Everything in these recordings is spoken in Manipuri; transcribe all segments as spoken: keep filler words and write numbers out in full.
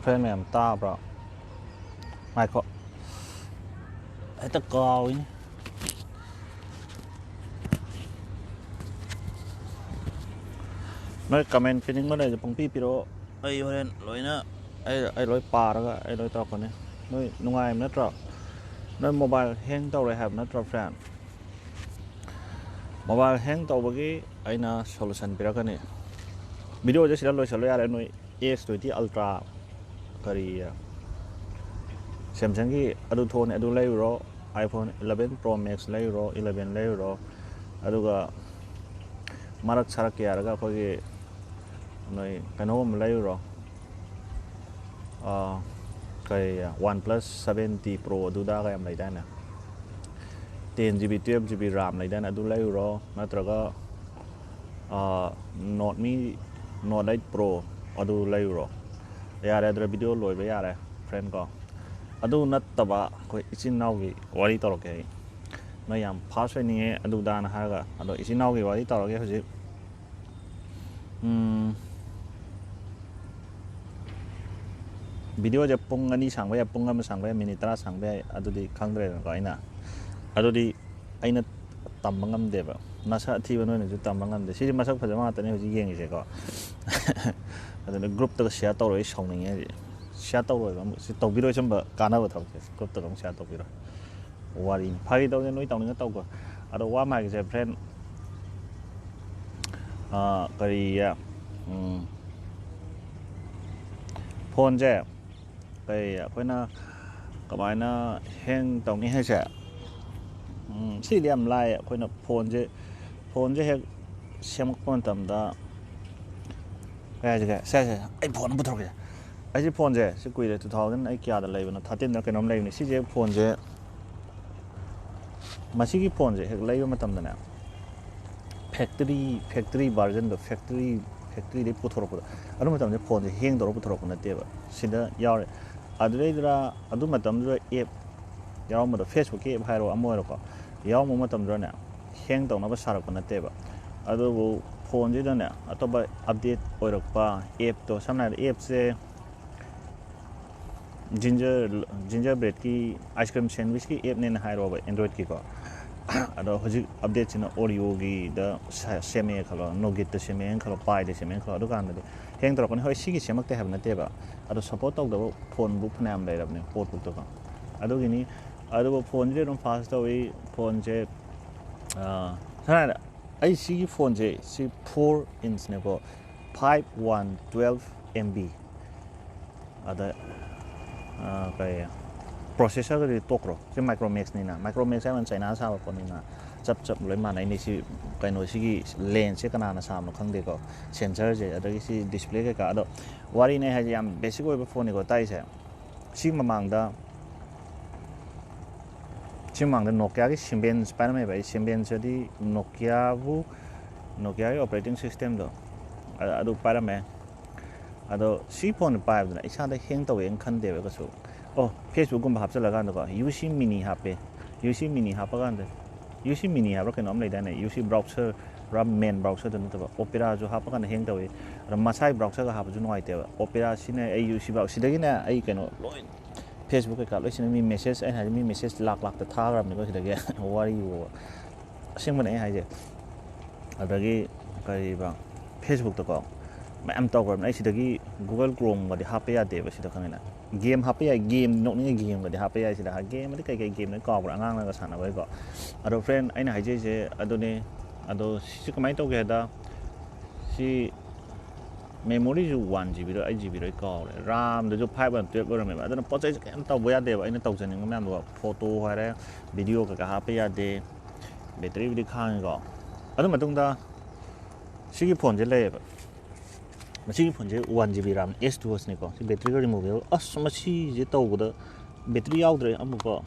ꯐ꯭ꯔꯦꯟ ꯃꯌꯥꯝ ꯇꯥꯕ꯭ꯔꯣ? ꯉꯥꯏꯈꯣ, ꯍꯦꯛꯇ ꯀꯥꯎꯏꯅꯦ꯫ ꯅꯣꯏ ꯀꯃꯦꯟ ꯄꯤꯅꯤꯡꯕ ꯂꯩꯔꯁꯨ ꯄꯪꯄꯤ ꯄꯤꯔꯛꯑꯣ, ꯑꯩ ꯍꯣꯔꯦꯟ ꯂꯣꯏꯅ, ꯑꯩ, ꯑꯩ ꯂꯣꯏ ꯄꯥꯔꯒ ꯑꯩ ꯂꯣꯏ ꯇꯧꯔꯛꯀꯅꯤ꯫ ꯅꯣꯏ ꯅꯨꯡꯉꯥꯏꯕ ꯅꯠꯇ꯭ꯔꯣ? ꯅꯣꯏ ꯃꯣꯕꯥꯏꯜ ꯍꯦꯡ ꯇꯧꯔꯦ ꯍꯥꯏꯕ ꯅꯠꯇ꯭ꯔꯣ, ꯐ꯭ꯔꯦꯟ? ꯃꯣꯕꯥꯏꯜ ꯍꯦꯡ ꯇꯧꯕꯒꯤ ꯑꯩꯅ ꯁꯣꯂꯨꯁꯟ ꯄꯤꯔꯛꯀꯅꯤ꯫ ꯚꯤꯗꯤꯑꯣꯁꯦ ꯁꯤꯗ ꯂꯣꯏꯁꯤꯜꯂꯨ ꯌꯥꯔꯦ꯫ ꯅꯣꯏ ꯑꯦꯁ ꯇ꯭ꯋꯦꯟꯇꯤ ꯑꯜꯇ꯭ꯔꯥ, ꯀꯔꯤ, ꯁꯦꯝꯁꯪꯒꯤ ꯑꯗꯨ ꯊꯣꯛꯑꯅꯤ, ꯑꯗꯨ ꯂꯩꯔꯨꯔꯣ꯫ ꯑꯥꯏꯐꯣꯟ ꯏꯂꯚꯦꯟ ꯄ꯭ꯔꯣ ꯃꯦꯛꯁ ꯂꯩꯔꯨꯔꯣ, ꯏꯂꯚꯦꯟ ꯂꯩꯔꯨꯔꯣ꯫ ꯑꯗꯨꯒ ꯃꯔꯛ ꯁꯥꯔꯛꯀꯦ ꯍꯥꯏꯔꯒ ꯑꯩꯈꯣꯏꯒꯤ ꯅꯣꯏ ꯀꯩꯅꯣꯒꯨꯝꯕ ꯂꯩꯔꯨꯔꯣ꯫ ꯑꯥ, ꯀꯔꯤ, ꯋꯥꯟ ꯄ꯭ꯂꯁ ꯁꯚꯦꯟꯇꯤ ꯄ꯭ꯔꯣ ꯑꯗꯨꯗꯥꯒ ꯌꯥꯝ ꯂꯩꯗꯥꯏꯅꯦ? Ten G B, twelve G B Ram ꯂꯩꯗꯥꯏꯅꯦ? ꯑꯗꯨ ꯂꯩꯔꯨꯔꯣ, ꯅꯠꯇ꯭ꯔꯒ, ꯑꯥ, ꯅꯣꯠ ꯃꯤ, ꯅꯣꯠ ꯑꯩꯠ ꯄ꯭ꯔꯣ ꯑꯗꯨ ꯂꯩꯔꯨꯔꯣ꯫ ꯌꯥꯔꯦ, ꯑꯗꯨꯗ ꯚꯤꯗꯤꯑꯣ ꯂꯣꯏꯕ ꯌꯥꯔꯦ, ꯐ꯭ꯔꯦꯟ ꯀꯣ꯫ ꯑꯗꯨ ꯅꯠꯇꯕ ꯑꯩꯈꯣꯏ ꯏꯆꯤꯟ ꯏꯅꯥꯎꯒꯤ ꯋꯥꯔꯤ ꯇꯧꯔꯛꯀꯦ ꯑꯩ꯫ ꯅꯣꯏ ꯌꯥꯝ ꯐꯥꯁ ꯑꯣꯏꯅꯤꯡꯉꯦ ꯑꯗꯨꯗꯥꯅ ꯍꯥꯏꯔꯒ, ꯑꯗꯣ ꯏꯆꯤꯟ ꯏꯅꯥꯎꯒꯤ ꯋꯥꯔꯤ ꯇꯧꯔꯒꯦ ꯍꯧꯖꯤꯛ꯫ ꯎꯝ, ꯚꯤꯗꯤꯑꯣꯁꯦ ꯄꯨꯡ ꯑꯅꯤ ꯁꯥꯡꯕ ꯌꯥꯏ, ꯄꯨꯡ ꯑꯃ ꯁꯥꯡꯕ ꯌꯥꯏ, ꯃꯤꯅꯤꯠ ꯇꯔꯥ ꯁꯥꯡꯕ ꯌꯥꯏ, ꯑꯗꯨꯗꯤ ꯈꯪꯗ꯭ꯔꯦꯗꯅꯀꯣ ꯑꯩꯅ꯫ ꯑꯗꯨꯗꯤ ꯑꯩꯅ ꯇꯝꯕ ꯉꯝꯗꯦꯕ, ꯅꯁꯛ ꯑꯊꯤꯕ ꯅꯣꯏꯅꯁꯨ ꯇꯝꯕ ꯉꯝꯗꯦ꯫ ꯁꯤꯗꯤ ꯃꯁꯛ ꯐꯖꯕ ꯉꯥꯛꯇꯅꯦ ꯍꯧꯖꯤꯛ ꯌꯦꯡꯉꯤꯁꯦꯀꯣ꯫ ꯑꯗꯨꯅ ꯒ꯭ꯔꯨꯞꯇꯒ ꯁꯤꯌꯥꯔ ꯇꯧꯔꯣꯏ, ꯑꯩ ꯁꯥꯎꯅꯤꯡꯉꯦ ꯍꯧꯖꯤꯛ꯫ ꯁꯤꯌꯥꯔ ꯇꯧꯔꯣꯏꯕ ꯑꯃꯨꯛ, ꯁꯤ ꯇꯧꯕꯤꯔꯣꯏ, ꯁꯨꯝꯕ ꯀꯥꯟꯅꯕ ꯊꯕꯛꯁꯦ ꯒ꯭ꯔꯨꯞꯇꯒ ꯑꯃꯨꯛ ꯁꯤꯌꯥꯔ ꯇꯧꯕꯤꯔꯣꯏ꯫ ꯋꯥꯔꯤꯅꯤ, ꯐꯥꯒꯤ ꯇꯧꯁꯦ, ꯅꯣꯏ ꯇꯧꯅꯤꯡꯉ ꯇꯧꯀꯣ꯫ ꯑꯗꯣ ꯋꯥ ꯑꯃ ꯍꯥꯏꯒꯦꯁꯦ, ꯐ꯭ꯔꯦꯟ, ꯑꯥ, ꯀꯔꯤ, ꯎꯝ, ꯐꯣꯟꯁꯦ ꯀꯩ ꯑꯩꯈꯣꯏꯅ ꯀꯃꯥꯏꯅ ꯍꯦꯡ ꯇꯧꯅꯤ ꯍꯥꯏꯁꯦ, ꯎꯝ, ꯁꯤꯗꯤ ꯌꯥꯝ ꯂꯥꯏ꯫ ꯑꯩꯈꯣꯏꯅ ꯐꯣꯟꯁꯦ, ꯐꯣꯟꯁꯦ ꯍꯦꯛ ꯁꯦꯝꯃꯛꯄ ꯃꯇꯝꯗ, ꯀꯩ ꯍꯥꯏꯁꯤꯒꯦ, ꯁꯦ, ꯁꯦ, ꯑꯩ ꯐꯣꯟ ꯑꯃ ꯄꯨꯊꯣꯔꯛꯀꯦ꯫ ꯑꯩꯁꯤ ꯐꯣꯟꯁꯦ, ꯁꯤ ꯀꯨꯏꯔꯦ, ꯇꯨ ꯊꯥꯎꯖꯟ ꯑꯩ ꯀꯌꯥꯗ ꯂꯩꯕꯅꯣ, ꯊꯥꯔꯇꯤꯟꯗ ꯀꯩꯅꯣꯝ ꯂꯩꯕꯅꯤ꯫ ꯁꯤꯁꯦ ꯐꯣꯟꯁꯦ, ꯃꯁꯤꯒꯤ ꯐꯣꯟꯁꯦ ꯍꯦꯛ ꯂꯩꯕ ꯃꯇꯝꯗꯅꯦ, ꯐꯦꯛꯇꯔꯤ, ꯐꯦꯛꯇꯔꯤ ꯚꯔꯖꯟꯗꯣ, ꯐꯦꯛꯇꯔꯤ, ꯐꯦꯛꯇꯔꯤꯗꯩ ꯄꯨꯊꯣꯔꯛꯄꯗꯣ, ꯑꯗꯨ ꯃꯇꯝꯗ ꯐꯣꯟꯁꯦ ꯍꯦꯡ ꯇꯧꯔꯒ ꯄꯨꯊꯣꯔꯛꯄ ꯅꯠꯇꯦꯕ꯫ ꯁꯤꯗ ꯌꯥꯎꯔꯦ꯫ ꯑꯗꯨꯗꯩꯗꯨꯗ, ꯑꯗꯨ ꯃꯇꯝꯗꯨꯗ ꯑꯦꯞ ꯌꯥꯎꯔꯝꯕꯗꯣ, ꯐꯦꯁꯕꯨꯛꯀꯤ ꯑꯦꯞ ꯍꯥꯏꯔꯣ, ꯑꯃ ꯑꯣꯏꯔꯣꯀꯣ, ꯌꯥꯎꯔꯝꯕ ꯃꯇꯝꯗꯨꯗꯅꯦ, ꯍꯦꯡ ꯇꯧꯅꯕ ꯁꯥꯔꯛꯄ ꯅꯠꯇꯦꯕ꯫ ꯑꯗꯨꯕꯨ ꯐꯣꯟꯁꯤꯗꯅꯦ, ꯑꯇꯣꯞꯄ ꯑꯞꯗꯦꯠ ꯑꯣꯏꯔꯛꯄ ꯑꯦꯞꯇꯣ, ꯁꯝꯅ ꯍꯥꯏꯔꯕꯗ ꯑꯦꯞꯁꯦ, ꯖꯤꯟꯖꯔ ꯖꯤꯟꯖꯔ ꯕ꯭ꯔꯦꯗꯀꯤ ꯑꯥꯏꯁ ꯀ꯭ꯔꯤꯝ ꯁꯦꯟꯋꯤꯁꯀꯤ ꯑꯦꯞꯅꯦꯅ ꯍꯥꯏꯔꯣꯕ ꯑꯦꯟꯗ꯭ꯔꯣꯏꯗꯀꯤꯀꯣ꯫ ꯑꯗꯣ ꯍꯧꯖꯤꯛ ꯑꯞꯗꯦꯠꯁꯤꯅ ꯑꯣꯔꯤꯌꯣꯒꯤꯗ ꯁꯦꯝꯃꯛꯑꯦ ꯈꯜꯂꯣ, ꯅꯣꯒꯤꯠꯇ ꯁꯦꯝꯃꯛꯑꯦꯅ ꯈꯜꯂꯣ, ꯄꯥꯏꯗ ꯁꯦꯝꯃꯛꯑꯦꯅ ꯈꯜꯂꯣ, ꯑꯗꯨꯀꯥꯟꯗꯗꯤ ꯍꯦꯡ ꯇꯧꯔꯛꯀꯅꯤ꯫ ꯍꯣꯏ, ꯁꯤꯒꯤ ꯁꯦꯝꯃꯛꯇꯦ ꯍꯥꯏꯕ ꯅꯠꯇꯦꯕ, ꯑꯗꯣ ꯁꯞꯄꯣꯔꯠ ꯇꯧꯗꯕ ꯐꯣꯟꯕꯨ ꯐꯅꯌꯥꯝ ꯂꯩꯔꯕꯅꯦ ꯄꯣꯠꯄꯨꯛꯇꯀꯣ꯫ ꯑꯗꯨꯒꯤꯅꯤ꯫ ꯑꯗꯨꯕꯨ ꯐꯣꯟꯁꯤꯗꯤ ꯑꯗꯨꯝ ꯐꯥꯁ ꯇꯧꯏ꯫ ꯐꯣꯟꯁꯦ ꯁꯝꯅ ꯍꯥꯏꯔꯕꯗ ꯑꯩ ꯁꯤꯒꯤ ꯐꯣꯟꯁꯦ ꯁꯤ ꯐꯣꯔ ꯏꯟꯁꯅꯦꯀꯣ, five one twelve M B. ꯑꯗ ꯀꯩ ꯄ꯭ꯔꯣꯁꯦꯁꯔꯒꯗꯤ ꯇꯣꯛꯈ꯭ꯔꯣ꯫ ꯁꯤ ꯃꯥꯏꯀ꯭ꯔꯣꯃꯦꯛꯁꯅꯤꯅ, ꯃꯥꯏꯀ꯭ꯔꯣꯃꯦꯛꯁ ꯍꯥꯏꯕ ꯆꯩꯅꯥ ꯁꯥꯕ ꯄꯣꯠꯅꯤꯅ ꯆꯞ ꯆꯞ ꯂꯣꯏ ꯃꯥꯟꯅꯩꯅꯦ꯫ ꯁꯤ ꯀꯩꯅꯣ, ꯁꯤꯒꯤ ꯂꯦꯟꯁꯁꯦ ꯀꯅꯥꯅ ꯁꯥꯕꯅꯣ ꯈꯪꯗꯦꯀꯣ, ꯁꯦꯟꯁꯔꯁꯦ, ꯑꯗꯒꯤ ꯁꯤ ꯗꯤꯁꯄ꯭ꯂꯦ ꯀꯩꯀꯥ꯫ ꯑꯗꯣ ꯋꯥꯔꯤꯅꯦ ꯍꯥꯏꯁꯦ, ꯌꯥꯝ ꯕꯦꯁꯤꯛ ꯑꯣꯏꯕ ꯐꯣꯟꯅꯤꯀꯣ ꯇꯥꯏꯁꯦ꯫ ꯁꯤ ꯃꯃꯥꯡꯗ ꯁꯤ ꯃꯃꯥꯡꯗ ꯅꯣꯀꯤꯌꯥꯒꯤ ꯁꯤꯝꯕꯦꯟꯁ ꯄꯥꯏꯔꯝꯃꯦꯕ꯫ ꯑꯩ ꯁꯤꯝꯕꯦꯟꯁ ꯍꯥꯏꯗꯤ ꯅꯣꯀꯤꯌꯥꯕꯨ, ꯅꯣꯀꯤꯌꯥꯒꯤ ꯑꯣꯄꯔꯦꯇꯤꯡ ꯁꯤꯁꯇꯦꯝꯗꯣ ꯑꯗꯨ ꯄꯥꯏꯔꯝꯃꯦ꯫ ꯑꯗꯣ ꯁꯤ ꯐꯣꯟ ꯄꯥꯏꯕꯗꯨꯅ ꯏꯁꯥꯗ ꯍꯦꯡ ꯇꯧꯋꯦꯅ ꯈꯟꯗꯦꯕ ꯀꯩꯁꯨ꯫ ꯑꯣ, ꯐꯦꯁꯕꯨꯛꯀꯨꯝꯕ ꯍꯥꯞꯆꯤꯜꯂꯀꯥꯟꯗꯀꯣ, ꯌꯨ ꯁꯤ ꯃꯤꯅꯤ ꯍꯥꯞꯄꯦ꯫ ꯌꯨ ꯁꯤ ꯃꯤꯅꯤ ꯍꯥꯞꯄꯀꯥꯟꯗ, ꯌꯨ ꯁꯤ ꯃꯤꯅꯤ ꯍꯥꯏꯕ꯭ꯔꯥ ꯀꯩꯅꯣꯝ ꯂꯩꯗꯥꯏꯅꯦ, ꯌꯨ ꯁꯤ ꯕ꯭ꯔꯥꯎꯁꯔ, ꯄꯨꯔꯥ ꯃꯦꯟ ꯕ꯭ꯔꯥꯎꯁꯔꯗꯨ ꯅꯠꯇꯕ, ꯑꯣꯄꯦꯔꯥꯁꯨ ꯍꯥꯞꯄꯀꯥꯟꯗ ꯍꯦꯡ ꯇꯧꯋꯤ꯫ ꯑꯗꯣ ꯃꯁꯥꯒꯤ ꯕ꯭ꯔꯥꯎꯁꯔꯒ ꯍꯥꯞꯄꯁꯨ ꯅꯨꯡꯉꯥꯏꯇꯦꯕ꯫ ꯑꯣꯄꯦꯔꯥꯁꯤꯅ ꯑꯩ ꯌꯨ ꯁꯤ ꯕ꯭ꯔꯥꯎ-, ꯁꯤꯗꯒꯤꯅꯦ ꯑꯩ ꯀꯩꯅꯣ ꯂꯣꯏ, ꯐꯦꯁꯕꯨꯛ ꯀꯩꯀꯥ ꯂꯣꯏ ꯁꯤꯅ ꯃꯤ ꯃꯦꯁꯦꯖ, ꯑꯩꯅ ꯍꯥꯏꯗꯤ ꯃꯤ ꯃꯦꯁꯦꯖ ꯂꯥꯛ ꯂꯥꯛꯇ ꯊꯥꯈ꯭ꯔꯕꯅꯤꯀꯣ ꯁꯤꯗꯒꯤ꯫ ꯋꯥꯔꯤꯕꯨ꯫ ꯑꯁꯦꯡꯕꯅꯦ ꯑꯩ ꯍꯥꯏꯁꯦ꯫ ꯑꯗꯒꯤ ꯀꯔꯤꯕ, ꯐꯦꯁꯕꯨꯛꯇꯀꯣ ꯃꯌꯥꯝ ꯇꯧꯈ꯭ꯔꯕꯅꯦ꯫ ꯑꯩ ꯁꯤꯗꯒꯤ ꯒꯨꯒꯜ ꯀ꯭ꯔꯣꯝꯒꯗꯤ ꯍꯥꯞꯄ ꯌꯥꯗꯦꯕ ꯁꯤꯗ, ꯈꯪꯉꯦꯅ꯫ ꯒꯦꯝ ꯍꯥꯞꯄ ꯌꯥꯏ, ꯒꯦꯝ ꯅꯣꯛꯅꯤꯡꯉꯦ, ꯒꯦꯝꯒꯗꯤ ꯍꯥꯞꯄ ꯌꯥꯏ ꯁꯤꯗ꯫ ꯒꯦꯝ ꯑꯗꯤ ꯀꯩꯀꯩ ꯒꯦꯝꯅꯣ ꯀꯥꯎꯈ꯭ꯔꯦ, ꯑꯉꯥꯡꯅꯒ ꯁꯥꯟꯅꯕꯒꯤꯀꯣ꯫ ꯑꯗꯣ ꯐ꯭ꯔꯦꯟ, ꯑꯩꯅ ꯍꯥꯏꯖꯩꯁꯦ ꯑꯗꯨꯅꯦ꯫ ꯑꯗꯣ ꯁꯤꯁꯦ ꯀꯃꯥꯏꯅ ꯇꯧꯒꯦ ꯍꯥꯏꯗ, ꯁꯤ ꯃꯦꯃꯣꯔꯤꯁꯨ ꯋꯥꯟ ꯖꯤ ꯕꯤꯔꯣ ꯑꯩꯠ ꯖꯤ ꯕꯤꯔꯣ ꯑꯩ ꯀꯥꯎꯔꯦ, ꯔꯥꯝꯗꯁꯨ ꯐꯥꯏꯚ ꯋꯥꯟ ꯇꯨꯌꯦꯜꯞ ꯑꯣꯏꯔꯝꯃꯦꯕ꯫ ꯑꯗꯨꯅ ꯄꯣꯠ ꯆꯩꯁꯦ ꯀꯩꯝ ꯇꯧꯕ ꯌꯥꯗꯦꯕ꯫ ꯑꯩꯅ ꯇꯧꯖꯅꯤꯡꯕ ꯃꯌꯥꯝꯗꯣ, ꯐꯣꯇꯣ ꯍꯥꯏꯔꯦ, ꯚꯤꯗꯤꯑꯣ ꯀꯩꯀꯥ ꯍꯥꯞꯄ ꯌꯥꯗꯦ꯫ ꯕꯦꯇ꯭ꯔꯤꯕꯨꯗꯤ ꯈꯥꯡꯉꯤꯀꯣ꯫ ꯑꯗꯨ ꯃꯇꯨꯡꯗ ꯁꯤꯒꯤ ꯐꯣꯟꯁꯦ ꯂꯩꯌꯦꯕ꯫ ꯃꯁꯤꯒꯤ ꯐꯣꯟꯁꯦ ꯋꯥꯟ ꯖꯤ ꯕꯤ ꯔꯥꯝ ꯑꯦꯁ ꯇꯨ ꯑꯦꯁꯅꯤꯀꯣ꯫ ꯁꯤ ꯕꯦꯇ꯭ꯔꯤꯒ ꯔꯤꯃꯨꯚꯦꯕꯜ꯫ ꯑꯁ, ꯃꯁꯤꯁꯦ ꯇꯧꯕꯗ ꯕꯦꯇ꯭ꯔꯤ ꯌꯥꯎꯗ꯭ꯔꯦ ꯑꯃꯨꯛꯀꯣ꯫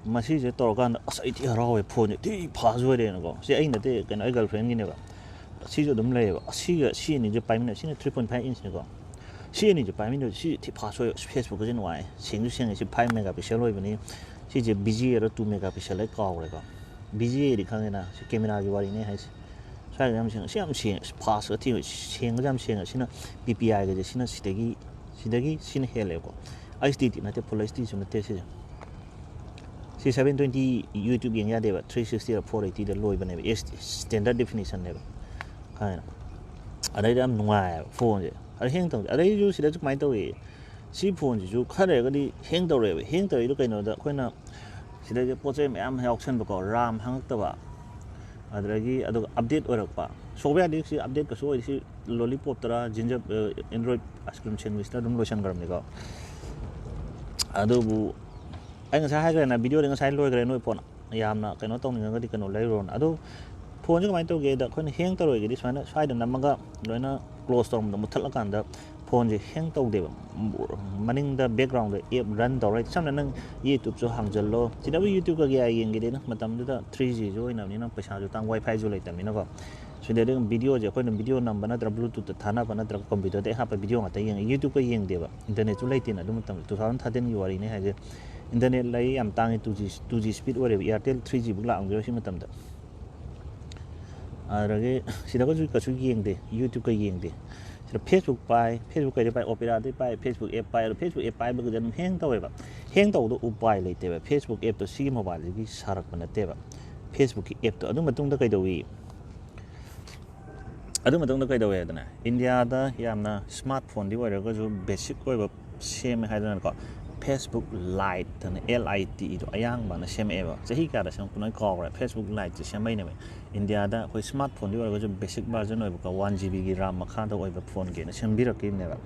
ꯃꯁꯤꯁꯦ ꯇꯧꯔꯀꯥꯟꯗ ꯑꯁ, ꯑꯩ ꯊꯤ ꯍꯔꯥꯎꯋꯦ, ꯐꯣꯟꯁꯦ ꯊꯤ ꯐꯥꯁ ꯑꯣꯏꯔꯦꯅꯀꯣ꯫ ꯁꯤ ꯑꯩ ꯅꯠꯇꯦ, ꯀꯩꯅꯣ, ꯑꯩ ꯒꯔꯜꯐ꯭ꯔꯦꯟꯒꯤꯅꯦꯕ꯫ ꯁꯤꯁꯨ ꯑꯗꯨꯝ ꯂꯩꯌꯦꯕ꯫ ꯑꯁꯤꯒ ꯁꯤ ꯑꯅꯤꯁꯦ ꯄꯥꯏꯃꯤꯟꯅ-, ꯁꯤꯅ ꯊ꯭ꯔꯤ ꯄꯣꯏꯟ ꯐꯥꯏꯚ ꯏꯟꯁꯅꯤꯀꯣ꯫ ꯁꯤ ꯑꯅꯤꯁꯦ ꯄꯥꯏꯃꯤꯟꯅꯕ ꯁꯤ ꯊꯤ ꯐꯥꯁ ꯑꯣꯏ꯫ ꯐꯦꯁꯕꯨꯛꯀꯁꯦ ꯅꯨꯡꯉꯥꯏ, ꯁꯦꯡꯁꯨ ꯁꯦꯡꯉꯦ꯫ ꯁꯤ ꯐꯥꯏꯚ ꯃꯦꯒꯥ ꯄꯤꯛꯁꯦꯜ ꯑꯣꯏꯕꯅꯤ꯫ ꯁꯤꯁꯦ ꯕꯤ ꯖꯤ ꯑꯦꯔ ꯇꯨ ꯃꯦꯒꯥ ꯄꯤꯛꯁꯦꯜ ꯑꯩ ꯀꯥꯎꯈ꯭ꯔꯦꯀꯣ꯫ ꯕꯤ ꯖꯤ ꯑꯦꯗꯤ ꯈꯪꯉꯦꯅ, ꯁꯤ ꯀꯦꯃꯦꯔꯥꯒꯤ ꯋꯥꯔꯤꯅꯦ ꯍꯥꯏꯁꯦ꯫ ꯁ꯭ꯋꯥꯏꯗ ꯌꯥꯝ ꯁꯦꯡꯉꯦ꯫ ꯁꯤ ꯌꯥꯝ ꯁꯦꯡꯉꯦ꯫ ꯐꯥꯁ ꯑꯊꯤꯕ ꯁꯦꯡꯕꯁꯦ ꯌꯥꯝ ꯁꯦꯡꯉꯦ꯫ ꯁꯤꯅ ꯄꯤ ꯄꯤ ꯑꯥꯏꯒꯁꯦ ꯁꯤꯅ ꯁꯤꯗꯒꯤ, ꯁꯤꯗꯒꯤ ꯁꯤꯅ ꯍꯦꯜꯂꯦꯕꯀꯣ꯫ ꯑꯩꯆ ꯗꯤ ꯅꯠꯇꯦ, ꯐꯨꯜ ꯑꯩꯆ ꯗꯤꯁꯨ ꯅꯠꯇꯦ ꯁꯤꯁꯦ꯫ ꯁꯤ ꯁꯚꯦꯟ ꯇ꯭ꯋꯦꯟꯇꯤ YouTube ꯌꯦꯡ ꯌꯥꯗꯦꯕ, ꯊ꯭ꯔꯤ ꯁꯤꯛꯁꯇꯤꯗ ꯐꯣꯔ ꯑꯩꯠꯇꯤꯗ ꯂꯣꯏꯕꯅꯦꯕ, ꯑꯦꯁ ꯁ꯭ꯇꯦꯟꯗꯔꯠ ꯗꯤꯐꯤꯅꯤꯁꯟꯅꯦꯕ ꯍꯥꯏꯅ꯫ ꯑꯗꯩꯗꯤ ꯌꯥꯝ ꯅꯨꯡꯉꯥꯏꯌꯦꯕ ꯐꯣꯟꯁꯦ꯫ ꯑꯗ ꯍꯦꯡ ꯇꯧꯗꯦ꯫ ꯑꯗꯩꯁꯨ ꯁꯤꯗꯁꯨ ꯀꯃꯥꯏꯅ ꯇꯧꯏ, ꯁꯤ ꯐꯣꯟꯁꯤꯁꯨ ꯈꯔ ꯂꯩꯔꯒꯗꯤ ꯍꯦꯡ ꯇꯧꯔꯛꯑꯦꯕ꯫ ꯍꯦꯡ ꯇꯧꯔꯤꯗꯣ ꯀꯩꯅꯣꯗ, ꯑꯩꯈꯣꯏꯅ ꯁꯤꯗꯩꯗ ꯄꯣꯠ ꯆꯩ ꯃꯌꯥꯝ ꯌꯥꯎꯁꯟꯕꯀꯣ, ꯔꯥꯝ ꯍꯥꯡꯉꯛꯇꯕ, ꯑꯗꯨꯗꯒꯤ ꯑꯗꯨꯒ ꯑꯞꯗꯦꯠ ꯑꯣꯏꯔꯛꯄ꯫ ꯁꯣꯞꯋꯦꯌꯔꯗꯤ ꯁꯤ ꯑꯞꯗꯦꯠ ꯀꯩꯁꯨ ꯑꯣꯏꯗꯦ, ꯁꯤ ꯂꯣꯂꯤꯄꯣꯞꯇꯔ ꯖꯤꯟꯖꯔ, ꯑꯦꯟꯗ꯭ꯔꯣꯏꯗ ꯑꯥꯏꯁ ꯀ꯭ꯔꯤꯝ ꯁꯦꯟꯋꯤꯁꯇ ꯑꯗꯨꯝ ꯂꯣꯏꯁꯟꯈ꯭ꯔꯕꯅꯤꯀꯣ꯫ ꯑꯗꯨꯕꯨ ꯑꯩ ꯉꯁꯥꯏ ꯍꯥꯏꯈ꯭ꯔꯦꯅ, ꯚꯤꯗꯤꯑꯣꯗꯤ ꯉꯁꯥꯏ ꯂꯣꯏꯈ꯭ꯔꯦ, ꯅꯣꯏ ꯐꯣꯟ ꯌꯥꯝꯅ ꯀꯩꯅꯣ ꯇꯧꯅꯤꯡꯉꯒꯗꯤ ꯀꯩꯅꯣ ꯂꯩꯔꯨꯔꯣꯅ꯫ ꯑꯗꯨ ꯐꯣꯟꯁꯦ ꯀꯃꯥꯏꯅ ꯇꯧꯒꯦꯗ, ꯑꯩꯈꯣꯏꯅ ꯍꯦꯡ ꯇꯧꯔꯣꯏꯒꯦꯗꯤ ꯁꯨꯃꯥꯏꯅ ꯁ꯭ꯋꯥꯏꯗ ꯅꯝꯃꯒ ꯂꯣꯏꯅ ꯀ꯭ꯂꯣꯁ ꯇꯧꯔꯝꯕꯗꯣ ꯃꯨꯠꯊꯠꯂꯀꯥꯟꯗ ꯐꯣꯟꯁꯦ ꯍꯦꯡ ꯇꯧꯗꯦꯕ꯫ ꯃꯅꯤꯡꯗ ꯕꯦꯛꯒ꯭ꯔꯥꯎꯟꯗ ꯑꯦꯞ ꯔꯟ ꯇꯧꯔ, ꯁꯝꯅ ꯅꯪ YouTubeꯁꯨ ꯍꯥꯡꯖꯜꯂꯣ꯫ ꯁꯤꯗꯕꯨ YouTubeꯀ ꯀꯌꯥ ꯌꯦꯡꯒꯦꯗꯅ, ꯃꯇꯝꯗꯨꯗ ꯊ꯭ꯔꯤ ꯖꯤꯁꯨ ꯑꯣꯏꯅꯕꯅꯤꯅ ꯄꯩꯁꯥꯁꯨ ꯇꯥꯡ, ꯋꯥꯏ ꯐꯥꯏꯁꯨ ꯂꯩꯇꯕꯅꯤꯅꯀꯣ꯫ ꯁꯤꯗꯗꯤ ꯑꯗꯨꯝ ꯚꯤꯗꯤꯑꯣꯁꯦ ꯑꯩꯈꯣꯏꯅ ꯚꯤꯗꯤꯑꯣ ꯅꯝꯕ ꯅꯠꯇ꯭ꯔꯒ Bluetoothꯇ ꯊꯥꯅꯕ ꯅꯠꯇ꯭ꯔꯒ ꯀꯝꯄ꯭ꯌꯨꯇꯔꯗ ꯍꯥꯞꯄ ꯚꯤꯗꯤꯑꯣ ꯉꯥꯛꯇ ꯌꯦꯡꯉꯦ꯫ YouTubeꯀ ꯌꯦꯡꯗꯦꯕ, ꯏꯟꯇꯔꯅꯦꯠꯁꯨ ꯂꯩꯇꯦꯅ ꯑꯗꯨ ꯃꯇꯝꯗ, two thousand thirteenꯒꯤ ꯋꯥꯔꯤꯅꯦ ꯍꯥꯏꯁꯦ꯫ ꯏꯟꯇꯔꯅꯦꯠ ꯂꯩ ꯌꯥꯝ ꯇꯥꯡꯉꯤ, two G, two G speed ꯑꯣꯏꯔꯦꯕ, Airtel three Gꯐꯧ ꯂꯥꯛꯑꯝꯈꯤꯔꯣꯏ ꯁꯤ ꯃꯇꯝꯗ꯫ ꯑꯗꯨꯗꯒꯤ ꯁꯤꯗꯒꯁꯨ ꯀꯩꯁꯨ ꯌꯦꯡꯗꯦ, YouTubeꯀ ꯌꯦꯡꯗꯦ꯫ ꯁꯤꯗ Facebook ꯄꯥꯏ, Facebook ꯀꯩꯗꯩ ꯄꯥꯏ, Operaꯗꯩ ꯄꯥꯏ, Facebook app ꯄꯥꯏ꯫ ꯑꯗꯣ Facebook app ꯄꯥꯏꯕꯒꯗꯤ ꯑꯗꯨꯝ ꯍꯦꯡ ꯇꯧꯋꯦꯕ꯫ ꯍꯦꯡ ꯇꯧꯕꯗꯣ ꯎꯄꯥꯏ ꯂꯩꯇꯦꯕ꯫ Facebook appꯇꯣ ꯁꯤꯒꯤ mobileꯁꯤꯒꯤ ꯁꯥꯔꯛꯄ ꯅꯠꯇꯦꯕ, Facebookꯀꯤ appꯇꯣ꯫ ꯑꯗꯨ ꯃꯇꯨꯡꯗ ꯀꯩꯗꯧꯏ? ꯑꯗꯨ ꯃꯇꯨꯡꯗ ꯀꯩꯗꯧꯋꯦ ꯍꯥꯏꯗꯅ, ꯏꯟꯗꯤꯌꯥꯗ ꯌꯥꯝꯅ ꯁ꯭ꯃꯥꯔꯠ ꯐꯣꯟꯗꯤ ꯑꯣꯏꯔꯒꯁꯨ ꯕꯦꯁꯤꯛ ꯑꯣꯏꯕ ꯁꯦꯝꯃꯦ ꯍꯥꯏꯗꯅꯀꯣ, Facebook Lite ꯑꯅ, L I T Eꯗꯣ ꯑꯌꯥꯡꯕꯅ ꯁꯦꯝꯃꯛꯑꯦꯕ꯫ ꯆꯍꯤ ꯀꯌꯥꯗ ꯁꯦꯝꯃꯛꯄꯅꯣ ꯑꯩ ꯀꯥꯎꯈ꯭ꯔꯦ꯫ Facebook Liteꯁꯦ ꯁꯦꯝꯃꯛꯏꯅꯦꯕ꯫ ꯏꯟꯗꯤꯌꯥꯗ ꯑꯩꯈꯣꯏ ꯁ꯭ꯃꯥꯔꯠ ꯐꯣꯟꯗꯤ ꯑꯣꯏꯔꯒꯁꯨ ꯕꯦꯁꯤꯛ version ꯑꯣꯏꯕꯀꯣ, one GBꯒꯤ RAM ꯃꯈꯥꯗ ꯑꯣꯏꯕ ꯐꯣꯟꯒꯤꯅ ꯁꯦꯝꯕꯤꯔꯛꯈꯤꯕꯅꯦꯕ꯫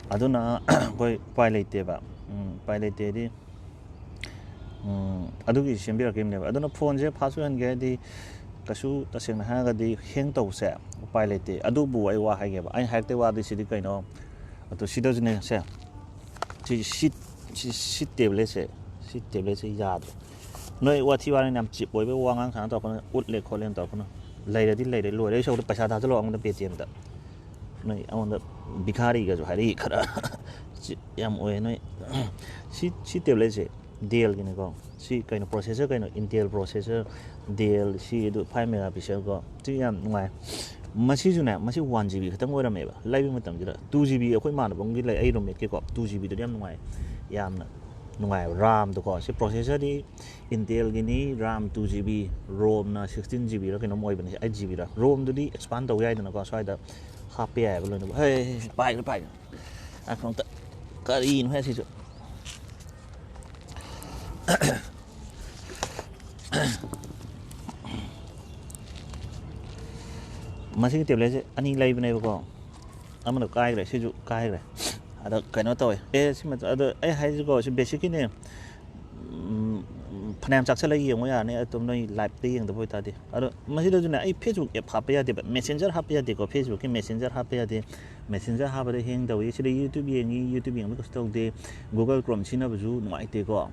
ꯑꯗꯨꯅ ꯑꯩꯈꯣꯏ ꯎꯄꯥꯏ ꯂꯩꯇꯦꯕ꯫ ꯎꯝ, ꯎꯄꯥꯏ ꯂꯩꯇꯦꯗꯤ, ꯎꯝ, ꯑꯗꯨꯒꯤ ꯁꯦꯝꯕꯤꯔꯛꯈꯤꯕꯅꯦꯕ꯫ ꯑꯗꯨꯅ ꯐꯣꯟꯁꯦ ꯐꯥꯁ ꯑꯣꯏꯍꯟꯒꯦ ꯍꯥꯏꯗꯤ ꯀꯩꯁꯨ, ꯇꯁꯦꯡꯅ ꯍꯥꯏꯔꯒꯗꯤ, ꯍꯦꯡ ꯇꯧꯕꯁꯦ ꯎꯄꯥꯏ ꯂꯩꯇꯦ꯫ ꯑꯗꯨꯕꯨ ꯑꯩ ꯋꯥ ꯍꯥꯏꯒꯦꯕ, ꯑꯩꯅ ꯍꯥꯏꯔꯛꯇꯣꯏ ꯋꯥꯗꯤ ꯁꯤꯗꯤ ꯀꯩꯅꯣ, ꯑꯗꯣ ꯁꯤꯗꯁꯨꯅꯦ ꯁꯦ, ꯁꯤ, ꯁꯤ, ꯁꯤ, ꯁꯤ ꯇꯦꯕ꯭ꯂꯦꯠꯁꯦ, ꯁꯤ ꯇꯦꯕ꯭ꯂꯦꯠꯁꯦ ꯌꯥꯗ꯭ꯔꯦ꯫ ꯅꯣꯏ ꯋꯥꯊꯤ ꯋꯥꯔꯦꯝ ꯌꯥꯝ ꯆꯤꯞ ꯑꯣꯏꯕ ꯋꯥꯉꯥꯡ ꯁꯉꯥꯡ ꯇꯧꯔꯛꯀꯅꯨ, ꯎꯠꯂꯦ ꯈꯣꯠꯂꯦꯅ ꯇꯧꯔꯛꯀꯅꯨ꯫ ꯂꯩꯔꯗꯤ ꯂꯩꯔꯦ, ꯂꯣꯏꯔꯦ꯫ ꯑꯩ ꯁꯣꯝꯗ ꯄꯩꯁꯥ ꯊꯥꯖꯤꯜꯂꯛꯑꯣ ꯑꯩꯉꯣꯟꯗ Paytmꯗ꯫ ꯅꯣꯏ ꯑꯩꯉꯣꯟꯗ ꯚꯤꯈꯥꯔꯤꯒꯁꯨ ꯍꯥꯏꯔꯛꯏ ꯈꯔ꯫ ꯆꯤꯞ ꯌꯥꯝ ꯑꯣꯏꯌꯦ ꯅꯣꯏ꯫ ꯁꯤ, ꯁꯤ ꯇꯦꯕ꯭ꯂꯦꯠꯁꯦ Dellꯒꯤꯅꯤꯀꯣ꯫ ꯁꯤ ꯀꯩꯅꯣ, processor ꯀꯩꯅꯣ, Intel processor, Dell, ꯁꯤ ꯑꯗꯨ five megapixel ꯀꯣ꯫ ꯁꯤ ꯌꯥꯝ ꯅꯨꯡꯉꯥꯏ꯫ ꯃꯁꯤꯁꯨꯅꯦ, ꯃꯁꯤ one GB ꯈꯛꯇꯪ ꯑꯣꯏꯔꯝꯃꯦꯕ ꯂꯩꯕ ꯃꯇꯝꯁꯤꯗ꯫ Two GB ꯑꯩꯈꯣꯏ ꯏꯃꯥꯟꯅꯕ ꯑꯃꯒꯤ ꯂꯩ, ꯑꯩ roommateꯀꯤꯀꯣ, two GBꯗꯨꯗꯤ ꯌꯥꯝ ꯅꯨꯡꯉꯥꯏ꯫ ꯌꯥꯝꯅ ꯅꯨꯡꯉꯥꯏꯕ ꯔꯥꯝꯗꯣꯀꯣ꯫ ꯁꯤ ꯄ꯭ꯔꯣꯁꯦꯁꯔꯗꯤ ꯏꯟꯇꯦꯜꯒꯤꯅꯤ, ꯔꯥꯝ ꯇꯨ ꯖꯤ ꯕꯤ, ꯔꯣꯝꯅ ꯁꯤꯛꯁꯇꯤꯟ ꯖꯤ ꯕꯤꯔ ꯀꯩꯅꯣꯝ ꯑꯣꯏꯕꯅꯤ, ꯑꯩꯠ ꯖꯤ ꯕꯤꯔ꯫ ꯔꯣꯝꯗꯨꯗꯤ ꯑꯦꯛꯁꯄꯥꯟ ꯇꯧ ꯌꯥꯏꯗꯅꯀꯣ, ꯁ꯭ꯋꯥꯏꯗ ꯍꯥꯞꯄ ꯌꯥꯏꯑꯕ ꯂꯣꯏꯅꯃꯛ꯫ ꯍꯦ, ꯄꯥꯏꯈ꯭ꯔꯦ, ꯄꯥꯏꯈ꯭ꯔꯦ꯫ ꯑꯩꯈꯣꯏ ꯑꯝꯇ, ꯀꯔꯤꯅꯣ ꯍꯥꯏ ꯁꯤꯁꯨ? ꯃꯁꯤꯒꯤ ꯇꯦꯕ꯭ꯂꯦꯠꯁꯦ ꯑꯅꯤ ꯂꯩꯕꯅꯦꯕꯀꯣ, ꯑꯃꯅ ꯀꯥꯏꯈ꯭ꯔꯦ, ꯁꯤꯁꯨ ꯀꯥꯏꯈ꯭ꯔꯦ꯫ ꯑꯗ ꯀꯩꯅꯣ ꯇꯧꯋꯦ, ꯑꯦ, ꯁꯤꯃ, ꯑꯗꯣ ꯑꯩ ꯍꯥꯏꯁꯤꯀꯣ, ꯁꯤ ꯕꯦꯁꯤꯛꯀꯤꯅꯦ꯫ ꯎꯝ, ꯐꯅꯌꯥꯝ ꯆꯥꯛꯁꯜꯂꯒ ꯌꯦꯡꯉꯨ ꯌꯥꯔꯅꯤ, ꯑꯗꯨꯝ ꯅꯣꯏ ꯂꯥꯏꯞꯇ ꯌꯦꯡꯗꯕ ꯑꯣꯏꯇꯥꯔꯗꯤ꯫ ꯑꯗꯣ ꯃꯁꯤꯗꯁꯨꯅꯦ, ꯑꯩ ꯐꯦꯁꯕꯨꯛ ꯑꯦꯞ ꯍꯥꯞꯄ ꯌꯥꯗꯦꯕ, ꯃꯦꯁꯦꯟꯖꯔ ꯍꯥꯞꯄ ꯌꯥꯗꯦꯀꯣ, ꯐꯦꯁꯕꯨꯛꯀꯤ ꯃꯦꯁꯦꯟꯖꯔ ꯍꯥꯞꯄ ꯌꯥꯗꯦ꯫ ꯃꯦꯁꯦꯟꯖꯔ ꯍꯥꯞꯄꯗ ꯍꯦꯡ ꯇꯧꯏ, ꯁꯤꯗ ꯌꯨꯇ꯭ꯌꯨꯕ ꯌꯦꯡꯉꯤ, ꯌꯨꯇ꯭ꯌꯨꯕ ꯌꯦꯡꯕꯗ ꯀꯩꯁꯨ ꯇꯧꯗꯦ꯫ ꯒꯨꯒꯜ ꯀ꯭ꯔꯣꯝ ꯁꯤꯖꯤꯟꯅꯕꯁꯨ ꯅꯨꯡꯉꯥꯏꯇꯦꯀꯣ꯫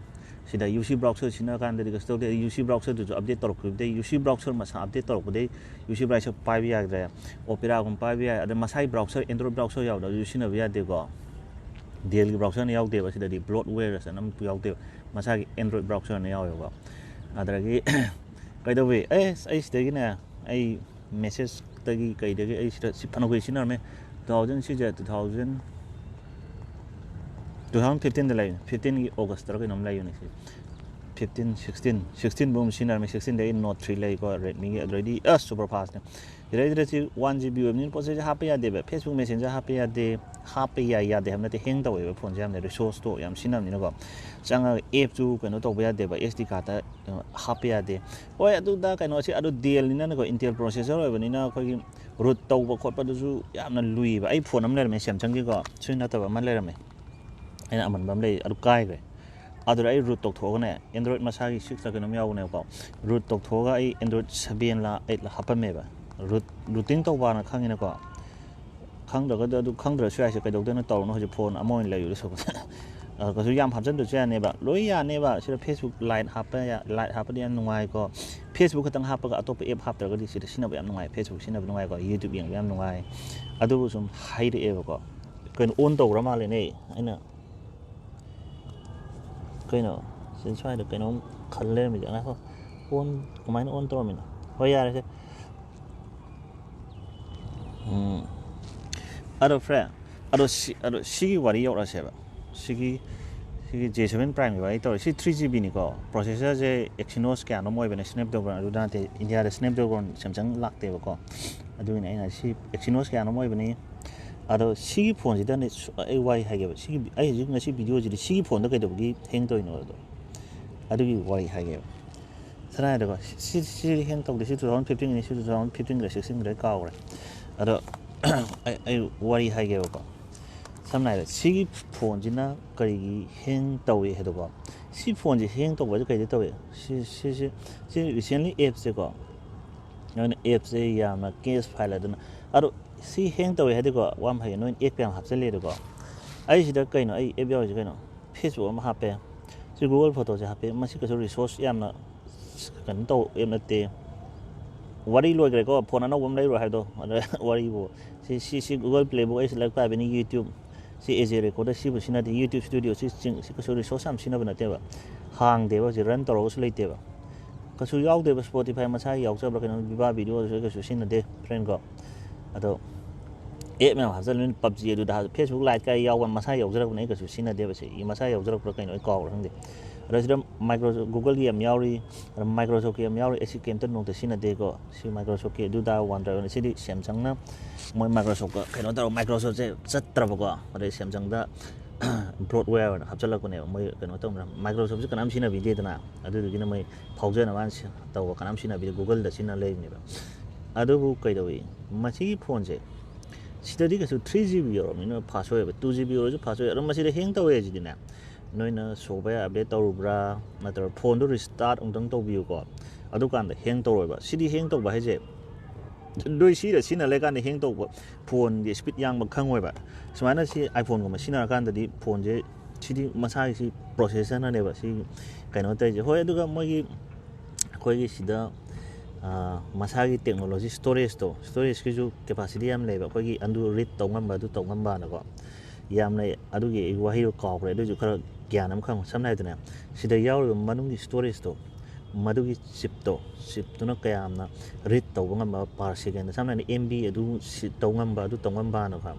ꯁꯤꯗ ꯌꯨ ꯁꯤ ꯕ꯭ꯔꯥꯎꯁꯔ ꯁꯤꯖꯤꯟꯅ ꯀꯥꯟꯗꯗꯤ ꯀꯩꯁꯨ ꯇꯧꯗꯦ꯫ ꯌꯨ ꯁꯤ ꯕ꯭ꯔꯥꯎꯁꯔꯗꯨꯁꯨ ꯑꯞꯗꯦꯠ ꯇꯧꯔꯛꯈꯤꯕꯗꯩ, ꯌꯨ ꯁꯤ ꯕ꯭ꯔꯥꯎꯁꯔ ꯃꯁꯥ ꯑꯞꯗꯦꯠ ꯇꯧꯔꯛꯄꯗꯩ ꯌꯨ ꯁꯤ ꯕ꯭ꯔꯥꯎꯁꯔ ꯄꯥꯏꯕ ꯌꯥꯗ꯭ꯔꯦ꯫ ꯑꯣꯄꯦꯔꯥꯒꯨꯝꯕ ꯄꯥꯏꯕ ꯌꯥꯏ꯫ ꯑꯗ ꯃꯁꯥꯒꯤ ꯕ꯭ꯔꯥꯎꯁꯔ, ꯑꯦꯟꯗ꯭ꯔꯣꯏꯗ ꯕ꯭ꯔꯥꯎꯁꯔ ꯌꯥꯎꯗꯕꯁꯨ ꯁꯤꯖꯤꯟꯅꯕ ꯌꯥꯗꯦꯀꯣ꯫ ꯗꯦꯜꯒꯤ ꯕ꯭ꯔꯥꯎꯁꯔꯅ ꯌꯥꯎꯗꯦꯕ꯫ ꯁꯤꯗꯗꯤ ꯕ꯭ꯂꯣꯠꯋꯦꯌꯔ ꯑꯅ ꯑꯃ ꯌꯥꯎꯗꯦꯕ, ꯃꯁꯥꯒꯤ ꯑꯦꯟꯗ꯭ꯔꯣꯏꯗ ꯕ꯭ꯔꯥꯎꯁꯔꯅ ꯌꯥꯎꯋꯦꯕꯀꯣ꯫ ꯑꯗꯒꯤ ꯀꯩꯗꯧꯋꯤ, ꯑꯦ, ꯑꯩ ꯁꯤꯗꯒꯤꯅꯦ, ꯑꯩ ꯃꯦꯁꯦꯖꯇꯒꯤ ꯀꯩꯗꯒꯤ ꯑꯩ ꯁꯤꯗ ꯁꯤ ꯐꯅ ꯀꯨꯏ ꯁꯤꯖꯤꯟꯅꯔꯝꯃꯦ꯫ ꯇꯨ ꯊꯥꯎꯖꯟ, ꯁꯤꯁꯦ ꯇꯨ ꯊꯥꯎꯖꯟ, ꯇꯨ ꯊꯥꯎꯖꯟ ꯐꯤꯐꯇꯤꯟꯗ ꯂꯩꯕꯅꯤ, ꯐꯤꯐꯇꯤꯟꯒꯤ ꯑꯣꯒꯁꯇꯔ ꯀꯩꯅꯣꯝ ꯂꯩꯕꯅꯤ꯫ ꯁꯤ ꯐꯤꯐꯇꯤꯟ, ꯁꯤꯛꯁꯇꯤꯟ, ꯁꯤꯛꯁꯇꯤꯟ ꯐꯥꯎ ꯁꯤꯖꯤꯟꯅꯔꯝꯃꯤ, ꯁꯤꯛꯁꯇꯤꯟꯗ ꯑꯩ ꯅꯣꯠ ꯊ꯭ꯔꯤ ꯂꯩꯀꯣ, ꯔꯦꯗꯃꯤꯒꯤ, ꯑꯗꯨꯗꯩꯗꯤ ꯑꯁ ꯁꯨꯄꯔ ꯐꯥꯁꯅꯦ꯫ ꯁꯤꯗꯩꯁꯤꯗ ꯁꯤ ꯋꯥꯟ ꯖꯤ ꯕꯤ ꯑꯣꯏꯕꯅꯤꯅ ꯄꯣꯠ ꯆꯩꯁꯦ ꯍꯥꯞꯄ ꯌꯥꯗꯦꯕ꯫ ꯐꯦꯁꯕꯨꯛ ꯃꯦꯁꯦꯟꯖꯔ ꯍꯥꯞꯄ ꯌꯥꯗꯦ, ꯍꯥꯞꯄ ꯌꯥꯏ ꯌꯥꯗꯦ ꯍꯥꯏꯕ ꯅꯠꯇꯦ, ꯍꯦꯡ ꯇꯧꯋꯦꯕ ꯐꯣꯟꯁꯦ ꯌꯥꯝꯅ, ꯔꯤꯁꯣꯔꯁꯇꯣ ꯌꯥꯝ ꯁꯤꯖꯤꯟꯅꯕꯅꯤꯅꯀꯣ꯫ ꯆꯪꯉꯒ ꯑꯦꯞꯁꯨ ꯀꯩꯅꯣ ꯇꯧꯕ ꯌꯥꯗꯦꯕ, ꯑꯦꯁ ꯗꯤ ꯀꯥꯔꯠꯇ ꯍꯥꯞꯄ ꯌꯥꯗꯦ꯫ ꯍꯣꯏ, ꯑꯗꯨꯗ ꯀꯩꯅꯣꯁꯦ, ꯑꯗꯨ ꯗꯦꯜꯅꯤꯅꯀꯣ, ꯏꯟꯇꯦꯜ ꯄ꯭ꯔꯣꯁꯦꯁꯔ ꯑꯣꯏꯕꯅꯤꯅ ꯑꯩꯈꯣꯏꯒꯤ ꯔꯨꯠ ꯇꯧꯕ ꯈꯣꯠꯄꯗꯨꯁꯨ ꯌꯥꯝꯅ ꯂꯨꯏꯌꯦꯕ꯫ ꯑꯩ ꯐꯣꯟ ꯑꯃ ꯂꯩꯔꯝꯃꯦ, ꯁꯦꯝꯁꯪꯒꯤꯀꯣ, ꯁꯤ ꯅꯠꯇꯕ ꯑꯃ ꯂꯩꯔꯝꯃꯦ, ꯑꯩꯅ ꯑꯃꯟꯕ ꯑꯃ ꯂꯩ, ꯑꯗꯨ ꯀꯥꯏꯈ꯭ꯔꯦ꯫ ꯑꯗꯨꯗ ꯑꯩ ꯔꯨꯠ ꯇꯧꯊꯣꯛꯑꯒꯅꯦ, ꯑꯦꯟꯗ꯭ꯔꯣꯏꯗ ꯃꯁꯥꯒꯤ ꯁꯤꯛꯁꯇ ꯀꯩꯅꯣꯝ ꯌꯥꯎꯕꯅꯦꯕꯀꯣ, ꯔꯨꯠ ꯇꯧꯊꯣꯛꯑꯒ ꯑꯩ ꯑꯦꯟꯗ꯭ꯔꯣꯏꯗ ꯁꯚꯦꯟꯂ ꯑꯩꯠꯂ ꯍꯥꯞꯄꯝꯃꯦꯕ꯫ ꯔꯨꯠ, ꯔꯨꯇꯤꯡ ꯇꯧꯕꯅ ꯈꯪꯉꯤꯅꯀꯣ꯫ ꯈꯪꯗ꯭ꯔꯒꯗꯤ ꯑꯗꯨ ꯈꯪꯗ꯭ꯔꯁꯨ ꯌꯥꯏꯁꯦ, ꯀꯩꯗꯧꯗꯣꯏꯅꯣ? ꯇꯧꯔꯨꯅꯨ, ꯍꯧꯖꯤꯛ ꯐꯣꯟ ꯑꯃ ꯑꯣꯏꯅ ꯂꯩꯌꯨꯗ ꯁꯔꯨꯛ꯫ ꯑ, ꯀꯩꯁꯨ ꯌꯥꯝ ꯍꯥꯞꯆꯤꯟꯗ꯭ꯔꯁꯨ ꯌꯥꯅꯦꯕ, ꯂꯣꯏ ꯌꯥꯅꯦꯕ꯫ ꯁꯤꯗ ꯐꯦꯁꯕꯨꯛ ꯂꯥꯏꯠ ꯍꯥꯞꯄ ꯌꯥ-, ꯂꯥꯏꯠ ꯍꯥꯞꯄꯗꯤ ꯌꯥꯝ ꯅꯨꯡꯉꯥꯏꯀꯣ꯫ ꯐꯦꯁꯕꯨꯛ ꯈꯛꯇꯪ ꯍꯥꯞꯄꯒ ꯑꯇꯣꯞꯄ ꯑꯦꯞ ꯍꯥꯞꯇ꯭ꯔꯒꯗꯤ ꯁꯤꯗ ꯁꯤꯖꯤꯟꯅꯕ ꯌꯥꯝ ꯅꯨꯡꯉꯥꯏ, ꯐꯦꯁꯕꯨꯛ ꯁꯤꯖꯤꯟꯅꯕ ꯅꯨꯡꯉꯥꯏꯀꯣ, ꯌꯨꯇ꯭ꯌꯨꯕ ꯌꯦꯡꯕ ꯌꯥꯝ ꯅꯨꯡꯉꯥꯏ꯫ ꯑꯗꯨꯕꯨ ꯁꯨꯝ ꯍꯥꯏꯔꯛꯑꯦꯕꯀꯣ꯫ ꯀꯩꯅꯣ, ꯑꯣꯟ ꯇꯧꯈ꯭ꯔ ꯃꯥꯜꯂꯦꯅꯦ꯫ ꯑꯩꯅ ꯀꯩꯅꯣ, ꯁꯤ ꯁ꯭ꯋꯥꯏꯗ ꯀꯩꯅꯣꯝ ꯈꯜ ꯂꯩꯔꯝꯃꯤꯁꯦ꯫ ꯉꯥꯏꯈꯣ, ꯑꯣꯟ ꯀꯃꯥꯏꯅ ꯑꯣꯟ ꯇꯧꯔꯝꯃꯤꯅꯣ? ꯍꯣꯏ, ꯌꯥꯔꯦꯁꯦ꯫ ꯎꯝ꯫ ꯑꯗꯣ ꯐ꯭ꯔꯦꯟ, ꯑꯗꯣ ꯁꯤ, ꯑꯗꯣ ꯁꯤꯒꯤ ꯋꯥꯔꯤ ꯌꯧꯔꯛꯑꯁꯦꯕ꯫ ꯁꯤꯒꯤ ꯁꯤꯒꯤ ꯖꯦ ꯁꯚꯦꯟ ꯄ꯭ꯔꯥꯏꯝꯒꯤ ꯋꯥꯔꯤ ꯇꯧꯔꯦ꯫ C three G ꯕꯤꯅꯤꯀꯣ꯫ ꯄ꯭ꯔꯣꯁꯦꯁꯔꯁꯦ ꯑꯦꯛꯁꯤꯅꯣꯁ ꯀꯌꯥꯅꯣꯝ ꯑꯣꯏꯕꯅꯦ, ꯁ꯭ꯅꯦꯞꯗ꯭ꯔꯦꯒꯣꯟ ꯑꯗꯨꯗ ꯅꯠꯇꯦ꯫ ꯏꯟꯗꯤꯌꯥꯗ ꯁ꯭ꯅꯦꯞꯗ꯭ꯔꯦꯒꯣꯟ ꯁꯦꯝꯁꯪ ꯂꯥꯛꯇꯦꯕꯀꯣ꯫ ꯑꯗꯨꯒꯤꯅꯦ ꯑꯩꯅ ꯁꯤ ꯑꯦꯛꯁꯤꯅꯣꯁ ꯀꯌꯥꯅꯣꯝ ꯑꯣꯏꯕꯅꯤ꯫ ꯑꯗꯣ ꯁꯤꯒꯤ ꯐꯣꯟꯁꯤꯗꯅꯦ ꯁꯨ-, ꯑꯩ ꯋꯥꯔꯤ ꯍꯥꯏꯒꯦꯕ꯫ ꯁꯤꯒꯤ, ꯑꯩ ꯍꯧꯖꯤꯛ ꯉꯁꯤ ꯚꯤꯗꯤꯑꯣꯁꯤꯗꯤ ꯁꯤꯒꯤ ꯐꯣꯟꯗ ꯀꯩꯗꯧꯕꯒꯤ ꯍꯦꯡ ꯇꯧꯔꯤꯅꯣ ꯑꯗꯣ, ꯑꯗꯨꯒꯤ ꯋꯥꯔꯤ ꯍꯥꯏꯒꯦꯕ꯫ ꯁꯝꯅ ꯍꯥꯏꯔꯕꯗꯀꯣ, ꯁꯤ, ꯁꯤ ꯍꯦꯡ ꯇꯧꯗꯦ꯫ ꯁꯤ two thousand fifteen ꯒꯤꯅꯤ, ꯁꯤ two thousand fifteen Gir sixteen Gir ꯀꯥꯎꯈ꯭ꯔꯦ꯫ ꯑꯗꯣ ꯑꯩ, ꯑꯩ ꯋꯥꯔꯤ ꯍꯥꯏꯒꯦꯕꯀꯣ꯫ ꯁꯝꯅ ꯍꯥꯏꯔꯕꯗ ꯁꯤꯒꯤ ꯐꯣꯟꯁꯤꯅ ꯀꯔꯤꯒꯤ ꯍꯦꯡ ꯇꯧꯏ ꯍꯥꯏꯗꯣꯀꯣ꯫ ꯁꯤ ꯐꯣꯟꯁꯦ ꯍꯦꯡ ꯇꯧꯕꯁꯦ ꯀꯩꯗ ꯇꯧꯏ? ꯁꯤ, ꯁꯤꯁꯦ, ꯁꯤ recently appꯁꯦꯀꯣ, ꯅꯣꯏꯅ appꯁꯦ ꯌꯥꯝꯅ ꯀꯦꯁ ꯐꯥꯏꯜ ꯑꯗꯨꯅ, ꯑꯗꯣ ꯁꯤ ꯍꯦꯡ ꯇꯧꯏ ꯍꯥꯏꯗꯤꯀꯣ, ꯋꯥ ꯑꯃ ꯍꯥꯏꯒꯦ, ꯅꯣꯏꯅ app ꯀꯌꯥꯝ ꯍꯥꯞꯆꯤꯜꯂꯦ ꯑꯗꯨꯀꯣ꯫ ꯑꯩꯁꯤꯗ ꯀꯩꯅꯣ, ꯑꯩ app ꯌꯥꯎꯔꯤꯁꯦ ꯀꯩꯅꯣ? Facebook ꯑꯃ ꯍꯥꯞꯄꯦ, ꯁꯤ Google Photoꯁꯦ ꯍꯥꯞꯄꯦ꯫ ꯃꯁꯤ ꯀꯩꯁꯨ resource ꯌꯥꯝꯅ ꯀꯩꯅꯣ ꯇꯧ, app ꯅꯠꯇꯦ꯫ ꯋꯥꯔꯤ ꯂꯣꯏꯈ꯭ꯔꯦꯀꯣ, ꯐꯣꯟ ꯑꯅꯧꯕ ꯑꯃ ꯂꯩꯔꯣ ꯍꯥꯏꯕꯗꯣ꯫ ꯑꯗ ꯋꯥꯔꯤꯕꯨ ꯁꯤ, ꯁꯤ, ꯁꯤ Google Playꯕꯨ ꯑꯩ ꯁꯤ ꯂꯥꯏꯔꯤꯛ ꯄꯥꯕꯅꯤ, YouTube, ꯁꯤ AJ Recorder ꯁꯤꯕꯨ ꯁꯤꯖꯤꯟꯅꯗꯦ, YouTube Studio ꯁꯤ ꯆꯤꯡ-, ꯁꯤ ꯀꯩꯁꯨ resource ꯌꯥꯝ ꯁꯤꯖꯤꯟꯅꯕ ꯅꯠꯇꯦꯕ꯫ ꯍꯥꯡꯗꯦꯕ, ꯍꯧꯖꯤꯛ run ꯇꯧꯔꯒꯁꯨ ꯂꯩꯇꯦꯕ꯫ ꯀꯩꯁꯨ ꯌꯥꯎꯗꯦꯕ, Spotify ꯃꯁꯥꯒꯤ ꯌꯥꯎꯖꯕ꯭ꯔꯥ ꯀꯩꯅꯣ, Viva Videoꯁꯨ ꯀꯩꯁꯨ ꯁꯤꯖꯤꯟꯅꯗꯦ friend ꯀꯣ꯫ ꯑꯗꯣ app ꯃꯌꯥꯝ ꯍꯥꯞꯆꯤꯜꯂꯕꯅꯤꯅ PUBG ꯑꯗꯨꯗ ꯍꯥꯞ-, Facebook Lite ꯀꯥꯏ ꯌꯥꯎꯕ ꯃꯁꯥ ꯌꯥꯎꯖꯔꯛꯄꯅꯦ, ꯑꯩ ꯀꯩꯁꯨ ꯁꯤꯖꯤꯟꯅꯗꯦꯕ꯫ ꯁꯤ ꯃꯁꯥ ꯌꯥꯎꯖꯔꯛꯄ꯭ꯔꯥ ꯀꯩꯅꯣ ꯑꯩ ꯀꯥꯎꯔꯦ, ꯈꯪꯗꯦ꯫ ꯑꯗꯣ ꯁꯤꯗ Microsoft, Googleꯒꯤ ꯌꯥꯝ ꯌꯥꯎꯔꯤ, ꯑꯗ Microsoftꯀꯤ ꯌꯥꯝ ꯌꯥꯎꯔꯤ, ꯑꯩ ꯁꯤ ꯀꯩꯝꯇ ꯅꯣꯡꯇ ꯁꯤꯖꯤꯟꯅꯗꯦꯀꯣ꯫ ꯁꯤ Microsoftꯀꯤ ꯑꯗꯨꯗ OneDrive ꯑꯣꯏꯅ, ꯁꯤꯗꯤ Samsungꯅ ꯃꯣꯏ Microsoftꯀ ꯀꯩꯅꯣ ꯇꯧꯔ, Microsoftꯁꯦ ꯆꯠꯇ꯭ꯔꯕꯀꯣ, ꯑꯗꯩ Samsungꯗ bloatware ꯑꯣꯏꯅ ꯍꯥꯞꯆꯤꯜꯂꯛꯄꯅꯦꯕ꯫ ꯃꯣꯏ ꯀꯩꯅꯣ ꯇꯧꯅ, Microsoftꯁꯦ ꯀꯅꯥꯝ ꯁꯤꯖꯤꯟꯅꯕꯤꯗꯦꯗꯅ, ꯑꯗꯨꯗꯨꯒꯤꯅ ꯃꯣꯏ ꯐꯥꯎꯖꯅꯕ ꯍꯥꯏꯅ ꯁꯤ-, ꯇꯧꯕ, ꯀꯅꯥꯝ ꯁꯤꯖꯤꯟꯅꯕꯤꯗꯦ, Googleꯗ ꯁꯤꯖꯤꯟꯅ ꯂꯩꯕꯅꯦꯕ꯫ ꯑꯗꯨꯕꯨ ꯀꯩꯗꯧꯏ, ꯃꯁꯤꯒꯤ ꯐꯣꯟꯁꯦ ꯁꯤꯗꯗꯤ ꯀꯩꯁꯨ three GB ꯌꯧꯔꯕꯅꯤꯅ fast ꯑꯣꯏꯌꯦꯕ, two GB ꯑꯣꯏꯔꯁꯨ fast ꯑꯣꯏꯌꯦ꯫ ꯑꯗꯣ ꯃꯁꯤꯗ ꯍꯦꯡ ꯇꯧꯋꯦ ꯍꯥꯏꯁꯤꯗꯤꯅꯦ, ꯅꯣꯏꯅ software update ꯇꯧꯔꯨꯕ꯭ꯔꯥ, ꯅꯠꯇ꯭ꯔꯒ ꯐꯣꯟꯗꯣ restart ꯑꯃꯨꯛꯇꯪ ꯇꯧꯕꯤꯌꯨꯀꯣ, ꯑꯗꯨꯀꯥꯟꯗ ꯍꯦꯡ ꯇꯧꯔꯣꯏꯕ꯫ ꯁꯤꯗꯤ ꯍꯦꯡ ꯇꯧꯕ ꯍꯥꯏꯁꯦ, ꯅꯣꯏ ꯁꯤꯗ ꯁꯤꯖꯤꯟꯅ ꯂꯩꯀꯥꯟꯗ ꯍꯦꯡ ꯇꯧꯕ, ꯐꯣꯟꯒꯤ speed ꯌꯥꯡꯕ ꯈꯪꯉꯣꯏꯕ꯫ ꯁꯨꯃꯥꯏꯅ ꯁꯤ iPhoneꯒꯨꯝꯕ ꯁꯤꯖꯤꯟꯅꯔꯀꯥꯟꯗꯗꯤ ꯐꯣꯟꯁꯦ ꯁꯤꯗꯤ ꯃꯁꯥꯒꯤ ꯁꯤ processorꯅꯅꯦꯕ ꯁꯤ ꯀꯩꯅꯣ ꯇꯧꯔꯤꯁꯦ꯫ ꯍꯣꯏ, ꯑꯗꯨꯒ ꯃꯣꯏꯒꯤ ꯑꯩꯈꯣꯏꯒꯤ ꯁꯤꯗ, ꯑꯥ, ꯃꯁꯥꯒꯤ technology storageꯇꯣ, storageꯀꯤꯁꯨ capacity ꯌꯥꯝ ꯂꯩꯕ꯫ ꯑꯩꯈꯣꯏꯒꯤ ꯑꯗꯨ read ꯇꯧ ꯉꯝꯕ, ꯑꯗꯨ ꯇꯧ ꯉꯝꯕꯅꯀꯣ ꯌꯥꯝ ꯂꯩ꯫ ꯑꯗꯨꯒꯤ ꯑꯩ ꯋꯥꯍꯩꯗꯣ ꯀꯥꯎꯈ꯭ꯔꯦ, ꯑꯗꯨꯏꯁꯨ ꯈꯔ ꯒ꯭ꯌꯥꯟ ꯑꯃ ꯈꯪꯉꯣ꯫ ꯁꯝꯅ ꯍꯥꯏꯔꯕꯗꯅꯦ, ꯁꯤꯗ ꯌꯥꯎꯔꯤꯕ ꯃꯅꯨꯡꯒꯤ storageꯇꯣ, ꯃꯗꯨꯒꯤ chipꯇꯣ, chipꯇꯨꯅ ꯀꯌꯥꯝꯅ read ꯇꯧꯕ ꯉꯝꯕ per second, ꯁꯝꯅ ꯍꯥꯏꯔꯕꯗ MB ꯑꯗꯨ ꯁꯤ ꯇꯧ ꯉꯝꯕ, ꯑꯗꯨ ꯇꯧ ꯉꯝꯕꯅꯀꯣ,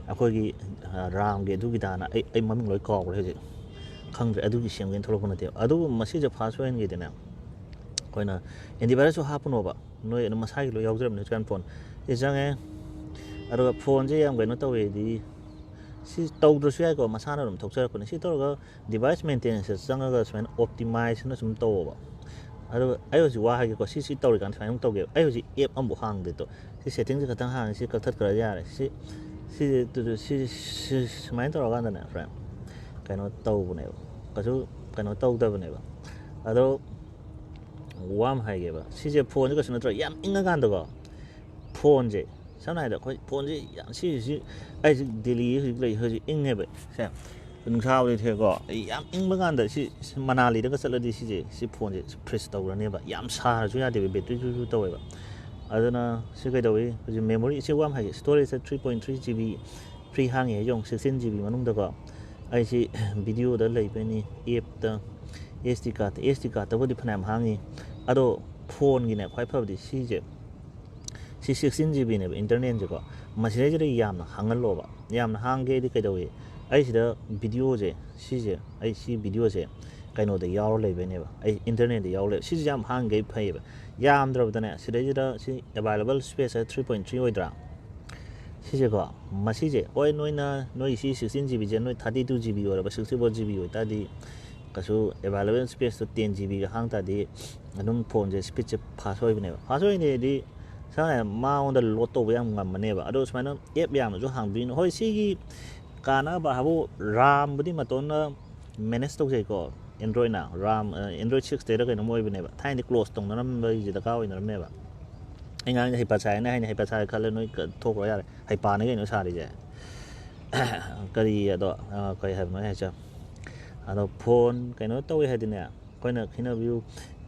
ꯑꯩꯈꯣꯏꯒꯤ, ꯑ, RAMꯒꯤ ꯑꯗꯨꯒꯤꯗꯥꯅ ꯑꯩ, ꯑꯩ ꯃꯃꯤꯡ ꯂꯣꯏ ꯀꯥꯎꯈ꯭ꯔꯦ ꯍꯧꯖꯤꯛ꯫ ꯈꯪꯗ꯭ꯔꯦ, ꯑꯗꯨꯒꯤ ꯁꯦꯝꯒꯦꯅ ꯊꯣꯛꯂꯛꯄ ꯅꯠꯇꯦꯕ꯫ ꯑꯗꯨꯕꯨ ꯃꯁꯤꯁꯦ ꯐꯥꯔꯁ ꯑꯣꯏꯍꯟꯒꯦꯗꯤꯅꯦ, ꯑꯩꯈꯣꯏꯅ ꯑꯦꯟꯇꯤꯚꯥꯏꯔꯁꯁꯨ ꯍꯥꯞꯄꯅꯣꯕ, ꯅꯣꯏ ꯑꯗꯨꯝ ꯃꯁꯥꯒꯤ ꯂꯣꯏ ꯌꯥꯎꯖꯔꯕꯅꯤ ꯍꯧꯖꯤꯛꯀꯥꯟ ꯐꯣꯟ꯫ ꯁꯤ ꯆꯪꯉꯦ, ꯑꯗꯨꯒ ꯐꯣꯟꯁꯦ ꯌꯥꯝ ꯀꯩꯅꯣ ꯇꯧꯋꯦꯗꯤ, ꯁꯤ ꯇꯧꯗ꯭ꯔꯁꯨ ꯌꯥꯏꯀꯣ, ꯃꯁꯥꯅ ꯑꯗꯨꯝ ꯊꯣꯛꯆꯔꯛꯄꯅꯦ꯫ ꯁꯤ ꯇꯧꯔꯒ ꯗꯤꯚꯥꯏꯁ ꯃꯦꯟꯇꯦꯅꯦꯟꯁꯇ ꯆꯪꯉꯒ ꯁꯨꯃꯥꯏꯅ ꯑꯣꯞꯇꯤꯃꯥꯏꯖꯅ ꯁꯨꯝ ꯇꯧꯋꯣꯕ꯫ ꯑꯗꯨꯒ ꯑꯩ ꯍꯧꯖꯤꯛ ꯋꯥ ꯍꯥꯏꯒꯦꯀꯣ, ꯁꯤ ꯁꯤ ꯇꯧꯔꯤꯀꯥꯟꯗ ꯁꯨꯃꯥꯏꯅ ꯑꯃꯨꯛ ꯇꯧꯒꯦꯕ꯫ ꯑꯩ ꯍꯧꯖꯤꯛ ꯑꯦꯞ ꯑꯃꯐꯥꯎ ꯍꯥꯡꯗꯦ꯫ ꯇꯣ ꯁꯤ ꯁꯦꯠꯇꯤꯡꯁꯦ ꯈꯛꯇꯪ ꯍꯥꯡꯉꯦ, ꯁꯤ ꯀꯛꯊꯠꯈ꯭ꯔ ꯌꯥꯔꯦ꯫ ꯁꯤ ꯁꯤ ꯁꯤ ꯁꯨꯃꯥꯏꯅ ꯇꯧꯔꯀꯥꯟꯗꯅꯦ ꯐ꯭ꯔꯦꯟ, ꯀꯩꯅꯣ ꯇꯧꯕꯅꯦꯕ, ꯀꯩꯁꯨ ꯀꯩꯅꯣ ꯇꯧꯗꯕꯅꯦꯕ꯫ ꯑꯗꯣ ꯋꯥ ꯑꯃ ꯍꯥꯏꯒꯦꯕ, ꯁꯤꯁꯦ ꯐꯣꯟꯁꯦ ꯀꯩꯁꯨ ꯅꯠꯇ꯭ꯔꯣ, ꯌꯥꯝ ꯏꯪꯉꯀꯥꯟꯗꯀꯣ, ꯐꯣꯟꯁꯦ ꯁꯝꯅ ꯍꯥꯏꯔꯕꯗ ꯑꯩꯈꯣꯏ ꯐꯣꯟꯁꯦ ꯌꯥꯝ ꯁꯤꯁꯤ, ꯑꯩꯁꯦ ꯗꯦꯜꯂꯤ ꯍꯧꯖꯤꯛ ꯂꯩ, ꯍꯧꯖꯤꯛ ꯏꯪꯉꯦꯕ ꯁꯦ, ꯅꯨꯡꯁꯥꯕꯨꯗꯤ ꯊꯣꯛꯑꯦꯀꯣ, ꯑꯩ ꯌꯥꯝ ꯏꯪꯕ ꯀꯥꯟꯗ ꯁꯤ ꯁꯤ ꯃꯅꯥꯂꯤꯗꯒ ꯆꯠꯂꯗꯤ ꯁꯤꯁꯦ, ꯁꯤ ꯐꯣꯟꯁꯦ ꯐ꯭ꯔꯤꯖ ꯇꯧꯈ꯭ꯔꯅꯦꯕ꯫ ꯌꯥꯝ ꯁꯥꯔꯁꯨ ꯌꯥꯗꯦꯕ, ꯕꯦꯇ꯭ꯔꯤ ꯖꯨ ꯖꯨ ꯇꯧꯋꯦꯕ꯫ ꯑꯗꯨꯅ ꯁꯤ ꯀꯩꯗꯧꯏ ꯍꯧꯖꯤꯛ, ꯃꯦꯃꯣꯔꯤ ꯁꯤ ꯋꯥ ꯑꯃ ꯍꯥꯏꯒꯦ, ꯁ꯭ꯇꯣꯔꯦꯖꯇ three point three G B free ꯍꯥꯡꯉꯤ ꯍꯥꯏ ꯌꯦꯡꯉꯨ, ꯁꯤꯛꯁꯇꯤꯟ ꯖꯤ ꯕꯤ ꯃꯅꯨꯡꯗꯀꯣ꯫ ꯑꯩꯁꯤ ꯚꯤꯗꯤꯑꯣꯗ ꯂꯩꯕꯩꯅꯤ, ꯑꯦꯞꯇ, ꯑꯦꯁ ꯗꯤ ꯀꯥꯔꯠꯇ, ꯑꯦꯁ ꯗꯤ ꯀꯥꯔꯠꯇꯕꯨꯗꯤ ꯐꯅꯌꯥꯝ ꯍꯥꯡꯉꯤ꯫ ꯑꯗꯣ ꯐꯣꯟꯒꯤꯅꯦ ꯈ꯭ꯋꯥꯏ ꯐꯕꯗꯤ ꯁꯤꯁꯦ, ꯁꯤ ꯁꯤꯛꯁꯇꯤꯟ ꯖꯤ ꯕꯤꯅꯦꯕ ꯏꯟꯇꯔꯅꯦꯜꯁꯦꯀꯣ꯫ ꯃꯁꯤꯗꯩꯁꯤꯗ ꯌꯥꯝꯅ ꯍꯥꯡꯍꯜꯂꯣꯕ꯫ ꯌꯥꯝꯅ ꯍꯥꯡꯒꯦꯗꯤ ꯀꯩꯗꯧꯏ, ꯑꯩꯁꯤꯗ ꯚꯤꯗꯤꯑꯣꯁꯦ, ꯁꯤꯁꯦ, ꯑꯩ ꯁꯤ ꯚꯤꯗꯤꯑꯣꯁꯦ ꯀꯩꯅꯣꯗ ꯌꯥꯎꯔ ꯂꯩꯕꯩꯅꯦꯕ, ꯑꯩ ꯏꯟꯇꯔꯅꯦꯠꯇ ꯌꯥꯎꯔ ꯂꯩꯕ꯫ ꯁꯤꯁꯦ ꯌꯥꯝ ꯍꯥꯡꯒꯦ ꯐꯩꯌꯦꯕ꯫ ꯌꯥꯝꯗ꯭ꯔꯕꯗꯅꯦ, ꯁꯤꯗꯩꯁꯤꯗ ꯁꯤ ꯑꯦꯕꯥꯏꯂꯦꯕꯜ ꯁ꯭ꯄꯦꯁꯁꯦ ꯊ꯭ꯔꯤ ꯄꯣꯏꯟ ꯊ꯭ꯔꯤ ꯑꯣꯏꯗ꯭ꯔꯥ? ꯁꯤꯁꯦꯀꯣ, ꯃꯁꯤꯁꯦ ꯍꯣꯏ, ꯅꯣꯏꯅ, ꯅꯣꯏ ꯁꯤ ꯁꯤꯛꯁꯇꯤꯟ ꯖꯤ ꯕꯤꯁꯦ ꯅꯣꯏ ꯊꯥꯔꯇꯤ ꯇꯨ ꯖꯤ ꯕꯤ ꯑꯣꯏꯔꯕ, ꯁꯤꯛꯁꯇꯤ ꯐꯣꯔ ꯖꯤ ꯕꯤ ꯑꯣꯏꯇꯥꯔꯗꯤ, ꯀꯩꯁꯨ ꯑꯦꯕꯥꯏꯂꯦꯕꯜ ꯁ꯭ꯄꯦꯁꯇꯣ ꯇꯦꯟ ꯖꯤ ꯕꯤꯒ ꯍꯥꯡ ꯇꯥꯔꯗꯤ ꯑꯗꯨꯝ ꯐꯣꯟꯁꯦ ꯁ꯭ꯄꯤꯠꯁꯦ ꯐꯥꯁ ꯑꯣꯏꯕꯅꯦꯕ꯫ ꯐꯥꯁ ꯑꯣꯏꯔꯤꯗꯤ ꯁꯝꯅ ꯍꯥꯏꯔꯕꯗ ꯃꯉꯣꯟꯗ ꯂꯣꯗ ꯇꯧꯕ ꯌꯥꯝ ꯉꯝꯃꯅꯦꯕ꯫ ꯑꯗꯣ ꯁꯨꯃꯥꯏꯅ ꯑꯦꯞ ꯌꯥꯝꯅꯁꯨ ꯍꯥꯡꯕꯤꯅꯨ꯫ ꯍꯣꯏ, ꯁꯤꯒꯤ ꯀꯥꯟꯅꯕ ꯍꯥꯏꯕꯨ ꯔꯥꯝꯕꯨꯗꯤ ꯃꯇꯣꯟꯅ ꯃꯦꯅꯦꯖ ꯇꯧꯖꯩꯀꯣ, ꯑꯦꯟꯗ꯭ꯔꯣꯏꯗꯅ꯫ ꯔꯥꯝ, ꯑ, ꯑꯦꯟꯗ꯭ꯔꯣꯏꯗ ꯁꯤꯛꯁꯇꯩꯔ ꯀꯩꯅꯣꯝ ꯑꯣꯏꯕꯅꯦꯕ꯫ ꯊꯥꯏꯅꯗꯤ ꯀ꯭ꯂꯣꯖ ꯇꯧꯅꯔꯝꯕꯒꯤꯁꯦ ꯗꯔꯀꯥꯔ ꯑꯣꯏꯅꯔꯝꯃꯦꯕ꯫ ꯑꯩ ꯉꯥꯡꯁꯦ ꯍꯩꯄꯥ ꯁꯥꯏꯅ ꯍꯥꯏꯅ ꯍꯩꯄꯥ ꯁꯥꯏ ꯈꯜꯂ ꯅꯣꯏ ꯀ-, ꯊꯣꯛꯈ꯭ꯔꯣ ꯌꯥꯔꯦ꯫ ꯍꯩꯄꯥꯅꯤ ꯀꯩꯅꯣ ꯁꯥꯔꯤꯁꯦ꯫ ꯀꯔꯤ ꯑꯗꯣ, ꯑ, ꯀꯔꯤ ꯍꯥꯏꯕꯅꯣ ꯑꯩ ꯍꯥꯏꯁꯦ? ꯑꯗꯣ ꯐꯣꯟ ꯀꯩꯅꯣ ꯇꯧꯋꯦ ꯍꯥꯏꯗꯤꯅꯦ, ꯑꯩꯈꯣꯏꯅ ꯈꯦꯠꯅꯕꯤꯌꯨ,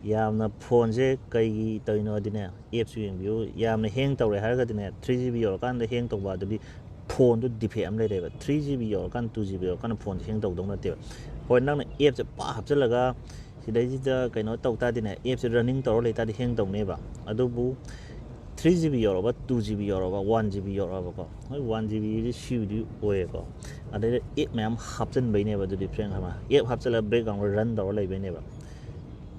ꯌꯥꯝꯅ ꯐꯣꯟꯁꯦ ꯀꯩꯒꯤ ꯇꯧꯔꯤꯅꯣ ꯍꯥꯏꯗꯤꯅꯦ, ꯑꯦꯞꯁꯨ ꯌꯦꯡꯕꯤꯌꯨ꯫ ꯌꯥꯝꯅ ꯍꯦꯡ ꯇꯧꯔꯦ ꯍꯥꯏꯔꯒꯗꯤꯅꯦ, ꯊ꯭ꯔꯤ ꯖꯤ ꯕꯤ ꯌꯧꯔꯀꯥꯟꯗ ꯍꯦꯡ ꯇꯧꯕ ꯑꯗꯨꯗꯤ ꯐꯣꯟꯗꯨ ꯗꯤꯐꯦꯛ ꯑꯃ ꯂꯩꯔꯦꯕ꯫ ꯊ꯭ꯔꯤ ꯖꯤ ꯕꯤ ꯌꯧꯔꯀꯥꯟꯗ, ꯇꯨ ꯖꯤ ꯕꯤ ꯌꯧꯔꯀꯥꯟꯗ ꯐꯣꯟꯁꯦ ꯍꯦꯡ ꯇꯧꯗꯧ ꯅꯠꯇꯦꯕ꯫ ꯍꯣꯏ, ꯅꯪꯅ ꯑꯦꯞꯁꯦ ꯄꯥꯛ ꯍꯥꯞꯆꯤꯜꯂꯒ ꯁꯤꯗꯩꯁꯤꯗ ꯀꯩꯅꯣ ꯇꯧ ꯇꯥꯔꯗꯤꯅꯦ, ꯑꯦꯞꯁꯦ ꯔꯟꯅꯤꯡ ꯇꯧꯔ ꯂꯩ ꯇꯥꯔꯗꯤ ꯍꯦꯡ ꯇꯧꯅꯦꯕ꯫ ꯑꯗꯨꯕꯨ ꯊ꯭ꯔꯤ ꯖꯤ ꯕꯤ ꯌꯧꯔꯕ, ꯇꯨ ꯖꯤ ꯕꯤ ꯌꯧꯔꯕ, ꯋꯥꯟ ꯖꯤ ꯕꯤ ꯌꯧꯔꯛꯑꯕꯀꯣ꯫ ꯍꯣꯏ, ꯋꯥꯟ ꯖꯤ ꯕꯤꯗꯤ ꯁꯤꯕꯨꯗꯤ ꯑꯣꯏꯌꯦꯀꯣ꯫ ꯑꯗꯩꯗ ꯑꯦꯞ ꯃꯌꯥꯝ ꯍꯥꯞꯆꯤꯟꯕꯩꯅꯦꯕ ꯑꯗꯨꯗꯤ, ꯐ꯭ꯔꯦꯟ ꯑꯃ ꯑꯦꯞ ꯍꯥꯞꯆꯤꯜꯂꯒ ꯕꯦꯛꯒ꯭ꯔꯥꯎꯟꯗ ꯔꯟ ꯇꯧꯔ ꯂꯩꯕꯩꯅꯦꯕ꯫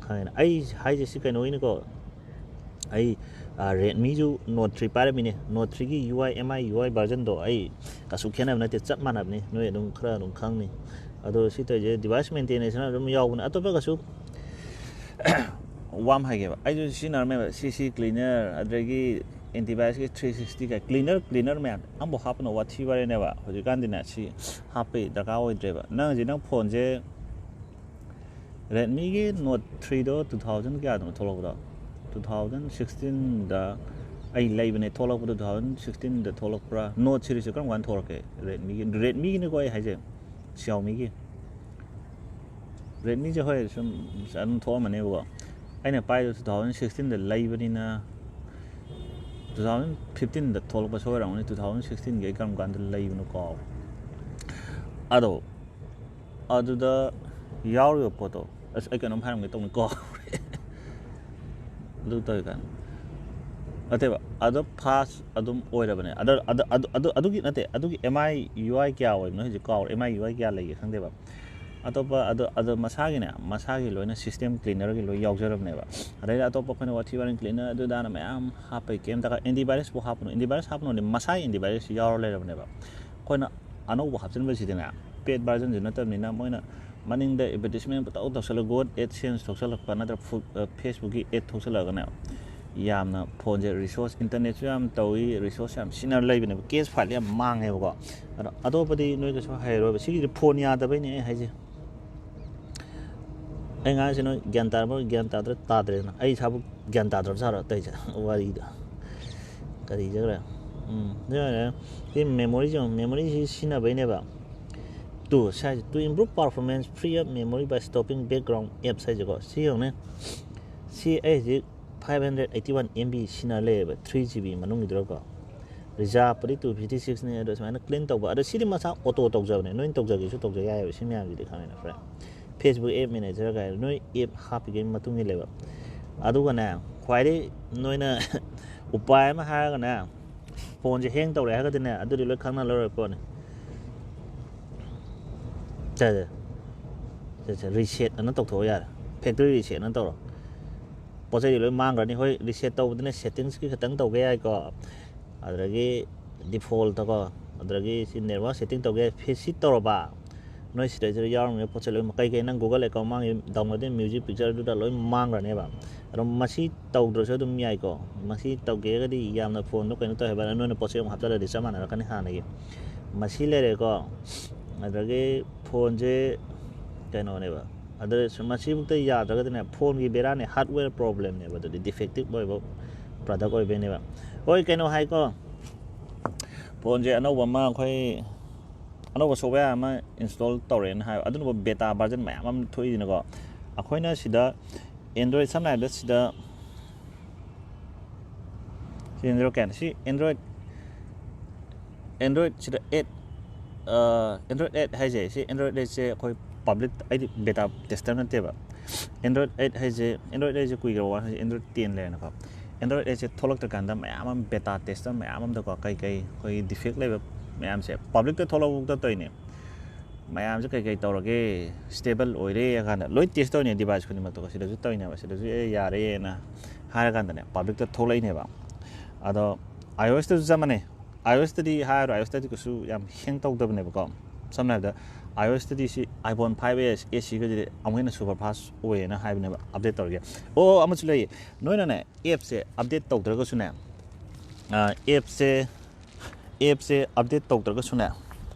ꯈꯪꯉꯦꯅ? ꯑꯩ ꯍꯥꯏꯁꯦ ꯁꯤ ꯀꯩꯅꯣꯒꯤꯅꯤꯀꯣ꯫ ꯑꯩ ꯔꯦꯗꯃꯤꯁꯨ ꯅꯣꯠ ꯊ꯭ꯔꯤ ꯄꯥꯏꯔꯝꯃꯤꯅꯦ꯫ ꯅꯣꯠ ꯊ꯭ꯔꯤꯒꯤ U I, M I U I ꯚꯔꯖꯟꯗꯣ ꯑꯩ ꯀꯩꯁꯨ ꯈꯦꯠꯅꯕ ꯅꯠꯇꯦ, ꯆꯞ ꯃꯥꯟꯅꯕꯅꯤ꯫ ꯅꯣꯏ ꯑꯗꯨꯝ ꯈꯔ ꯑꯗꯨꯝ ꯈꯪꯅꯤ꯫ ꯑꯗꯣ ꯁꯤ ꯇꯧꯔꯤꯁꯦ ꯗꯤꯚꯥꯏꯁ ꯃꯦꯟꯇꯦꯅꯦꯟꯁꯅ ꯑꯗꯨꯝ ꯌꯥꯎꯕꯅꯦ꯫ ꯑꯇꯣꯞꯄ ꯀꯩꯁꯨ ꯋꯥꯝ ꯍꯥꯏꯒꯦꯕ, ꯑꯩꯁꯨ ꯁꯤꯖꯤꯟꯅꯔꯝꯃꯦꯕ, ꯁꯤ ꯁꯤ ꯀ꯭ꯂꯤꯅꯔ, ꯑꯗꯒꯤ ꯑꯦꯟꯇꯤꯚꯥꯏꯔꯁꯀꯤ ꯊ꯭ꯔꯤ ꯁꯤꯛꯁꯇꯤ ꯀꯥꯏ ꯀ꯭ꯂꯤꯅꯔ, ꯀ꯭ꯂꯤꯅꯔ ꯃꯌꯥꯝ ꯑꯃꯐꯥꯎ ꯍꯥꯞꯄꯅ ꯋꯥꯊꯤ ꯋꯥꯔꯦꯅꯦꯕ꯫ ꯍꯧꯖꯤꯛꯀꯥꯟꯗꯤꯅꯦ ꯁꯤ ꯍꯥꯞꯄꯩ ꯗꯔꯀꯥꯔ ꯑꯣꯏꯗ꯭ꯔꯦꯕ꯫ ꯅꯪ ꯍꯧꯖꯤꯛ ꯅꯪ ꯐꯣꯟꯁꯦ ꯔꯦꯗꯃꯤꯒꯤ ꯅꯣꯠ ꯊ꯭ꯔꯤꯗꯣ ꯇꯨ ꯊꯥꯎꯖꯟ ꯀꯌꯥꯗꯅꯣ ꯊꯣꯛꯂꯛꯄꯗꯣ? ꯇꯨ ꯊꯥꯎꯖꯟ ꯁꯤꯛꯁꯇꯤꯟꯗ ꯑꯩ ꯂꯩꯕꯅꯦ꯫ ꯊꯣꯛꯂꯛꯄꯗꯣ ꯇꯨ ꯊꯥꯎꯖꯟ ꯁꯤꯛꯁꯇꯤꯟꯗ ꯊꯣꯛꯂꯛꯄ꯭ꯔꯥ? ꯅꯣꯠ ꯁꯤꯔꯤꯁꯁꯦ ꯀꯔꯝ ꯀꯥꯟꯗ ꯊꯣꯛꯂꯛꯀꯦ? ꯔꯦꯗꯃꯤꯒꯤ, ꯔꯦꯗꯃꯤꯒꯤꯅꯤꯀꯣ ꯑꯩ ꯍꯥꯏꯁꯦ, ꯁꯤꯌꯥꯎꯃꯤꯒꯤ꯫ ꯔꯦꯗꯃꯤꯁꯦ ꯍꯣꯏ ꯁꯨꯝ ꯑꯗꯨꯝ ꯊꯣꯛꯑꯝꯃꯅꯦꯕꯀꯣ꯫ ꯑꯩꯅ ꯄꯥꯏꯗꯣ ꯇꯨ ꯊꯥꯎꯖꯟ ꯁꯤꯛꯁꯇꯤꯟꯗ ꯂꯩꯕꯅꯤꯅ, ꯇꯨ ꯊꯥꯎꯖꯟ ꯐꯤꯐꯇꯤꯟꯗ ꯊꯣꯛꯂꯛꯄ ꯁꯣꯏꯔꯝꯒꯅꯤ꯫ ꯇꯨ ꯊꯥꯎꯖꯟ ꯁꯤꯛꯁꯇꯤꯟꯒꯤ ꯑꯩ ꯀꯔꯝ ꯀꯥꯟꯗ ꯂꯩꯕꯅꯣ ꯀꯥꯎꯔꯦ꯫ ꯑꯗꯣ ꯑꯗꯨꯗ ꯌꯥꯎꯔꯤꯕ ꯄꯣꯠꯇꯣ, ꯑꯁ, ꯑꯩ ꯀꯩꯅꯣꯝ ꯍꯥꯏꯔꯝꯒꯦ ꯇꯧꯅꯤ, ꯀꯥꯎꯔꯦ꯫ ꯑꯗꯨ ꯇꯧꯔꯤꯀꯥꯟꯗ ꯅꯠꯇꯦꯕ, ꯑꯗꯣ ꯐꯥꯁ ꯑꯗꯨꯝ ꯑꯣꯏꯔꯕꯅꯦ꯫ ꯑꯗ, ꯑꯗ, ꯑꯗꯨ, ꯑꯗꯨ, ꯑꯗꯨꯒꯤ ꯅꯠꯇꯦ, ꯑꯗꯨꯒꯤ ꯑꯦꯝ ꯑꯥꯏ ꯌꯨ ꯑꯥꯏ ꯀꯌꯥ ꯑꯣꯏꯕꯅꯣ ꯍꯧꯖꯤꯛ ꯀꯥꯎꯔꯦ꯫ ꯑꯦꯝ ꯑꯥꯏ ꯌꯨ ꯑꯥꯏ ꯀꯌꯥ ꯂꯩꯒꯦ ꯈꯪꯗꯦꯕ꯫ ꯑꯇꯣꯞꯄ ꯑꯗꯣ, ꯑꯗꯣ ꯃꯁꯥꯒꯤꯅꯦ, ꯃꯁꯥꯒꯤ ꯂꯣꯏꯅ ꯁꯤꯁꯇꯦꯝ ꯀ꯭ꯂꯤꯅꯔꯒꯤ ꯂꯣꯏ ꯌꯥꯎꯖꯔꯕꯅꯦꯕ꯫ ꯑꯗꯩꯗ ꯑꯇꯣꯞꯄ ꯑꯩꯈꯣꯏꯅ ꯋꯥꯊꯤ ꯋꯥꯔꯦꯡ ꯀ꯭ꯂꯤꯅꯔ ꯑꯗꯨ ꯑꯗꯥꯅ ꯃꯌꯥꯝ ꯍꯥꯞꯄꯩ ꯀꯩꯝ ꯗꯔꯀꯥꯔ, ꯑꯦꯟꯇꯤꯚꯥꯏꯔꯁꯄꯨ ꯍꯥꯞꯄꯅꯣ, ꯑꯦꯟꯇꯤꯚꯥꯏꯔꯁ ꯍꯥꯞꯄꯅꯣꯗꯤ ꯃꯁꯥꯒꯤ ꯑꯦꯟꯇꯤꯚꯥꯏꯔꯁ ꯌꯥꯎꯔ ꯂꯩꯔꯕꯅꯦꯕ꯫ ꯑꯩꯈꯣꯏꯅ ꯑꯅꯧꯕ ꯍꯥꯞꯆꯤꯟꯕꯁꯤꯗꯤꯅꯦ, ꯄꯦꯗ ꯚꯔꯖꯟꯁꯨ ꯅꯠꯇꯕꯅꯤꯅ ꯃꯣꯏꯅ ꯃꯅꯤꯡꯗ ꯑꯦꯗꯚꯔꯇꯤꯁꯃꯦꯟ ꯄꯪꯇꯧ ꯇꯧꯁꯜꯂꯒ ꯒꯨꯒꯜ ꯑꯦꯗꯁꯦꯟꯁ ꯊꯣꯛꯆꯜꯂꯛꯄ ꯅꯠꯇ꯭ꯔꯒ ꯐꯨ-, ꯑ, ꯐꯦꯁꯕꯨꯛꯀꯤ ꯑꯦꯗ ꯊꯣꯛꯆꯜꯂꯛꯑꯒꯅꯦ, ꯌꯥꯝꯅ ꯐꯣꯟꯁꯦ ꯔꯤꯁꯣꯔꯁ, ꯏꯟꯇꯔꯅꯦꯠꯁꯨ ꯌꯥꯝ ꯇꯧꯏ, ꯔꯤꯁꯣꯔꯁ ꯌꯥꯝ ꯁꯤꯖꯤꯟꯅꯔ ꯂꯩꯕꯅꯦꯕ, ꯀꯦꯁ ꯐꯥꯏꯜ ꯌꯥꯝ ꯃꯥꯡꯉꯦꯕꯀꯣ꯫ ꯑꯗꯣ ꯑꯇꯣꯞꯄꯗꯤ ꯅꯣꯏ ꯀꯩꯁꯨ ꯍꯩꯔꯣꯏꯕ꯫ ꯁꯤꯒꯤꯗꯤ ꯐꯣꯟ ꯌꯥꯗꯕꯩꯅꯦ ꯑꯩ ꯍꯥꯏꯁꯦ꯫ ꯑꯩ ꯉꯥꯡꯉꯤꯁꯦ ꯅꯣꯏ ꯒ꯭ꯌꯥꯟ ꯇꯥꯔꯕ, ꯒ꯭ꯌꯥꯟ ꯇꯥꯗ꯭ꯔ ꯇꯥꯗ꯭ꯔꯦꯗꯅ꯫ ꯑꯩ ꯏꯁꯥꯕꯨ ꯒ꯭ꯌꯥꯟ ꯇꯥꯗ꯭ꯔꯕ ꯖꯥꯠꯔꯣ ꯇꯧꯔꯤꯁꯦ? ꯋꯥꯔꯤꯗꯣ ꯀꯔꯤ ꯆꯠꯈ꯭ꯔꯦ? ꯎꯝ, ꯑꯗꯨ ꯑꯣꯏꯔꯦ꯫ ꯁꯤ ꯃꯦꯃꯣꯔꯤꯁꯦ ꯌꯦꯡꯉꯨ, ꯃꯦꯃꯣꯔꯤꯁꯤ ꯁꯤꯖꯤꯟꯅꯕꯩꯅꯦꯕ꯫ ꯇꯨ, ꯁꯤ ꯍꯥꯏꯁꯦ, "To improve performance, free up memory by stopping background apps" ꯍꯥꯏꯁꯦꯀꯣ꯫ ꯁꯤ ꯌꯦꯡꯉꯨꯅꯦ꯫ ꯁꯤ ꯑꯩ ꯍꯧꯖꯤꯛ five hundred eighty one M B ꯁꯤꯖꯤꯟꯅ ꯂꯩꯌꯦꯕ, three G B ꯃꯅꯨꯡꯒꯤꯗꯨꯗꯀꯣ꯫ ꯔꯤꯖꯥꯔꯚꯄꯨꯗꯤ two fifty six ꯅꯦ, ꯑꯗꯣ ꯁꯨꯃꯥꯏꯅ ꯀ꯭ꯂꯤꯟ ꯇꯧꯕ꯫ ꯑꯗꯣ ꯁꯤꯗꯤ ꯃꯁꯥ ꯑꯣꯇꯣ ꯇꯧꯖꯕꯅꯦ, ꯅꯣꯏꯅ ꯇꯧꯖꯒꯦꯁꯨ ꯇꯧꯖ ꯌꯥꯏꯑꯕ꯫ ꯁꯤ ꯃꯌꯥꯝꯁꯤꯗꯤ ꯈꯪꯉꯦꯅ, ꯐ꯭ꯔꯦꯟ꯫ ꯐꯦꯁꯕꯨꯛ ꯑꯦꯞ ꯃꯦꯅꯦꯖꯔ ꯀꯥꯏꯅ ꯅꯣꯏ ꯑꯦꯞ ꯍꯥꯞꯄꯤꯈꯩ ꯃꯇꯨꯡ ꯏꯜꯂꯦꯕ꯫ ꯑꯗꯨꯒꯅꯦ, ꯈ꯭ꯋꯥꯏꯗꯒꯤ ꯅꯣꯏꯅ ꯎꯄꯥꯏ ꯑꯃ ꯍꯥꯏꯔꯒꯅꯦ, ꯐꯣꯟꯁꯦ ꯍꯦꯡ ꯇꯧꯔꯦ ꯍꯥꯏꯔꯒꯗꯤꯅꯦ, ꯑꯗꯨꯗꯤ ꯂꯣꯏ ꯈꯪꯅ ꯂꯧꯔꯣꯏ ꯄꯣꯠꯅꯤ꯫ ꯁꯦ, ꯁꯦ, ꯁꯦ, ꯁꯦ, ꯔꯤꯁꯦꯠ ꯑꯅ ꯇꯧꯊꯣꯛꯑꯣ ꯌꯥꯔꯦ꯫ ꯐꯦꯛꯇ꯭ꯔꯤ ꯔꯤꯁꯦꯠ ꯑꯅ ꯇꯧꯔꯣ꯫ ꯄꯣꯠ ꯆꯩꯗꯤ ꯂꯣꯏ ꯃꯥꯡꯈ꯭ꯔꯅꯤ꯫ ꯍꯣꯏ, ꯔꯤꯁꯦꯠ ꯇꯧꯕꯗꯨꯅ ꯁꯦꯠꯇꯤꯡꯁꯀꯤ ꯈꯛꯇꯪ ꯇꯧꯒꯦ ꯌꯥꯏꯀꯣ꯫ ꯑꯗꯨꯗꯒꯤ ꯗꯤꯐꯣꯜꯠꯇꯀꯣ, ꯑꯗꯨꯗꯒꯤ ꯁꯤ ꯅꯦꯠꯋꯥꯔꯛ ꯁꯦꯠꯇꯤꯡ ꯇꯧꯒꯦ, ꯐꯤ-, ꯁꯤ ꯇꯧꯔꯕ, ꯅꯣꯏ ꯁꯤꯗꯩꯁꯤꯗ ꯌꯥꯎꯔꯝꯃꯤꯕ ꯄꯣꯠ ꯆꯩ ꯂꯣꯏ, ꯀꯩ ꯀꯩ ꯅꯪ Google account ꯃꯥꯡꯉꯤ, downloading music pictureꯗꯨꯗ ꯂꯣꯏ ꯃꯥꯡꯈ꯭ꯔꯅꯦꯕ꯫ ꯑꯗꯣ ꯃꯁꯤ ꯇꯧꯗ꯭ꯔꯁꯨ ꯑꯗꯨꯝ ꯌꯥꯏꯀꯣ꯫ ꯃꯁꯤ ꯇꯧꯒꯦꯒꯗꯤ ꯌꯥꯝꯅ ꯐꯣꯟꯗꯣ ꯀꯩꯅꯣ ꯇꯧꯋꯦ ꯍꯥꯏꯕ, ꯅꯣꯏꯅ ꯄꯣꯠ ꯆꯩ ꯑꯃꯨꯛ ꯍꯥꯞꯆꯜꯂꯗꯤ ꯆꯞ ꯃꯥꯟꯅꯔꯛꯀꯅꯤ ꯍꯥꯟꯅꯒꯤ꯫ ꯃꯁꯤ ꯂꯩꯔꯦꯀꯣ꯫ ꯑꯗꯒꯤ ꯐꯣꯟꯁꯦ ꯀꯩꯅꯣꯅꯦꯕ, ꯑꯗ ꯁꯨꯝ ꯃꯁꯤꯐꯥꯎꯗ ꯌꯥꯗ꯭ꯔꯒꯗꯤꯅꯦ, ꯐꯣꯟꯒꯤ ꯕꯦꯔꯥꯅꯦ, hardware problemꯅꯦꯕ, ꯑꯗꯨꯗꯤ defective ꯑꯣꯏꯕ product ꯑꯣꯏꯕꯩꯅꯦꯕ꯫ ꯍꯣꯏ, ꯀꯩꯅꯣ ꯍꯥꯏꯀꯣ, ꯐꯣꯟꯁꯦ ꯑꯅꯧꯕ ꯑꯃ, ꯑꯩꯈꯣꯏ ꯑꯅꯧꯕ software ꯑꯃ install ꯇꯧꯔꯦꯅ ꯍꯥꯏꯕ, ꯑꯗꯨꯅꯕꯨ beta version ꯃꯌꯥꯝ ꯑꯃ ꯊꯣꯛꯏꯗꯅꯀꯣ꯫ ꯑꯩꯈꯣꯏꯅ ꯁꯤꯗ Android, ꯁꯝꯅ ꯍꯥꯏꯔꯕꯗ ꯁꯤꯗ, ꯁꯤ Android ꯀꯌꯥꯅꯣ? ꯁꯤ Android, Android ꯁꯤꯗ eight, ꯑ, Android eight ꯍꯥꯏꯁꯦ, ꯁꯤ Android eight ꯁꯦ ꯑꯩꯈꯣꯏ public, ꯑꯩꯗꯤ beta tester ꯅꯠꯇꯦꯕ꯫ Android eight ꯍꯥꯏꯁꯦ, Android eight ꯁꯦ ꯀꯨꯏꯈ꯭ꯔꯕ ꯋꯥ, ꯍꯧꯖꯤꯛ Android ten ꯂꯩꯔꯦꯅꯀꯣ꯫ Android eight ꯁꯦ ꯊꯣꯛꯂꯛꯇ꯭ꯔꯀꯥꯟꯗ ꯃꯌꯥꯝ ꯑꯃ beta tester ꯃꯌꯥꯝ ꯑꯃꯗꯀꯣ, ꯀꯩ ꯀꯩ ꯑꯩꯈꯣꯏꯒꯤ defect ꯂꯩꯕ ꯃꯌꯥꯝꯁꯦ publicꯇ ꯊꯣꯛꯂꯛꯄ ꯇꯧꯔꯤꯅꯦ꯫ ꯃꯌꯥꯝꯁꯦ ꯀꯩ ꯀꯩ ꯇꯧꯔꯒꯦ, stable ꯑꯣꯏꯔꯦ ꯍꯥꯏ ꯀꯥꯟꯗ ꯂꯣꯏ test ꯇꯧꯔꯤꯅꯦ, device ꯈꯨꯗꯤꯡꯃꯛꯇꯀꯣ꯫ ꯁꯤꯗꯁꯨ ꯇꯧꯔꯤꯅꯦꯕ, ꯁꯤꯗꯁꯨ ꯑꯦ ꯌꯥꯔꯦꯅ ꯍꯥꯏꯔ ꯀꯥꯟꯗꯅꯦ publicꯇ ꯊꯣꯛꯂꯛꯏꯅꯦꯕ꯫ ꯑꯗꯣ iOSꯇꯁꯨ ꯆꯞ ꯃꯥꯟꯅꯩ꯫ iOSꯇꯗꯤ ꯍꯥꯏꯔꯣ, iOSꯇꯗꯤ ꯀꯩꯁꯨ ꯌꯥꯝ hang ꯇꯧꯗꯕꯅꯦꯕꯀꯣ꯫ ꯁꯝꯅ ꯍꯥꯏꯔꯕꯗ iOSꯇꯗꯤ ꯁꯤ iPhone five S, S ꯁꯤꯒꯗꯤ ꯑꯃꯨꯛ ꯍꯦꯟꯅ super fast ꯑꯣꯏꯌꯦꯅ ꯍꯥꯏꯕꯅꯦꯕ, update ꯇꯧꯔꯒꯦ꯫ ꯑꯣ, ꯑꯃꯁꯨ ꯂꯩꯌꯦ, ꯅꯣꯏꯅꯅꯦ appꯁꯦ update ꯇꯧꯗ꯭ꯔꯒꯁꯨꯅꯦ, ꯑ, appꯁꯦ, appꯁꯦ update ꯇꯧꯗ꯭ꯔꯒꯁꯨꯅꯦ,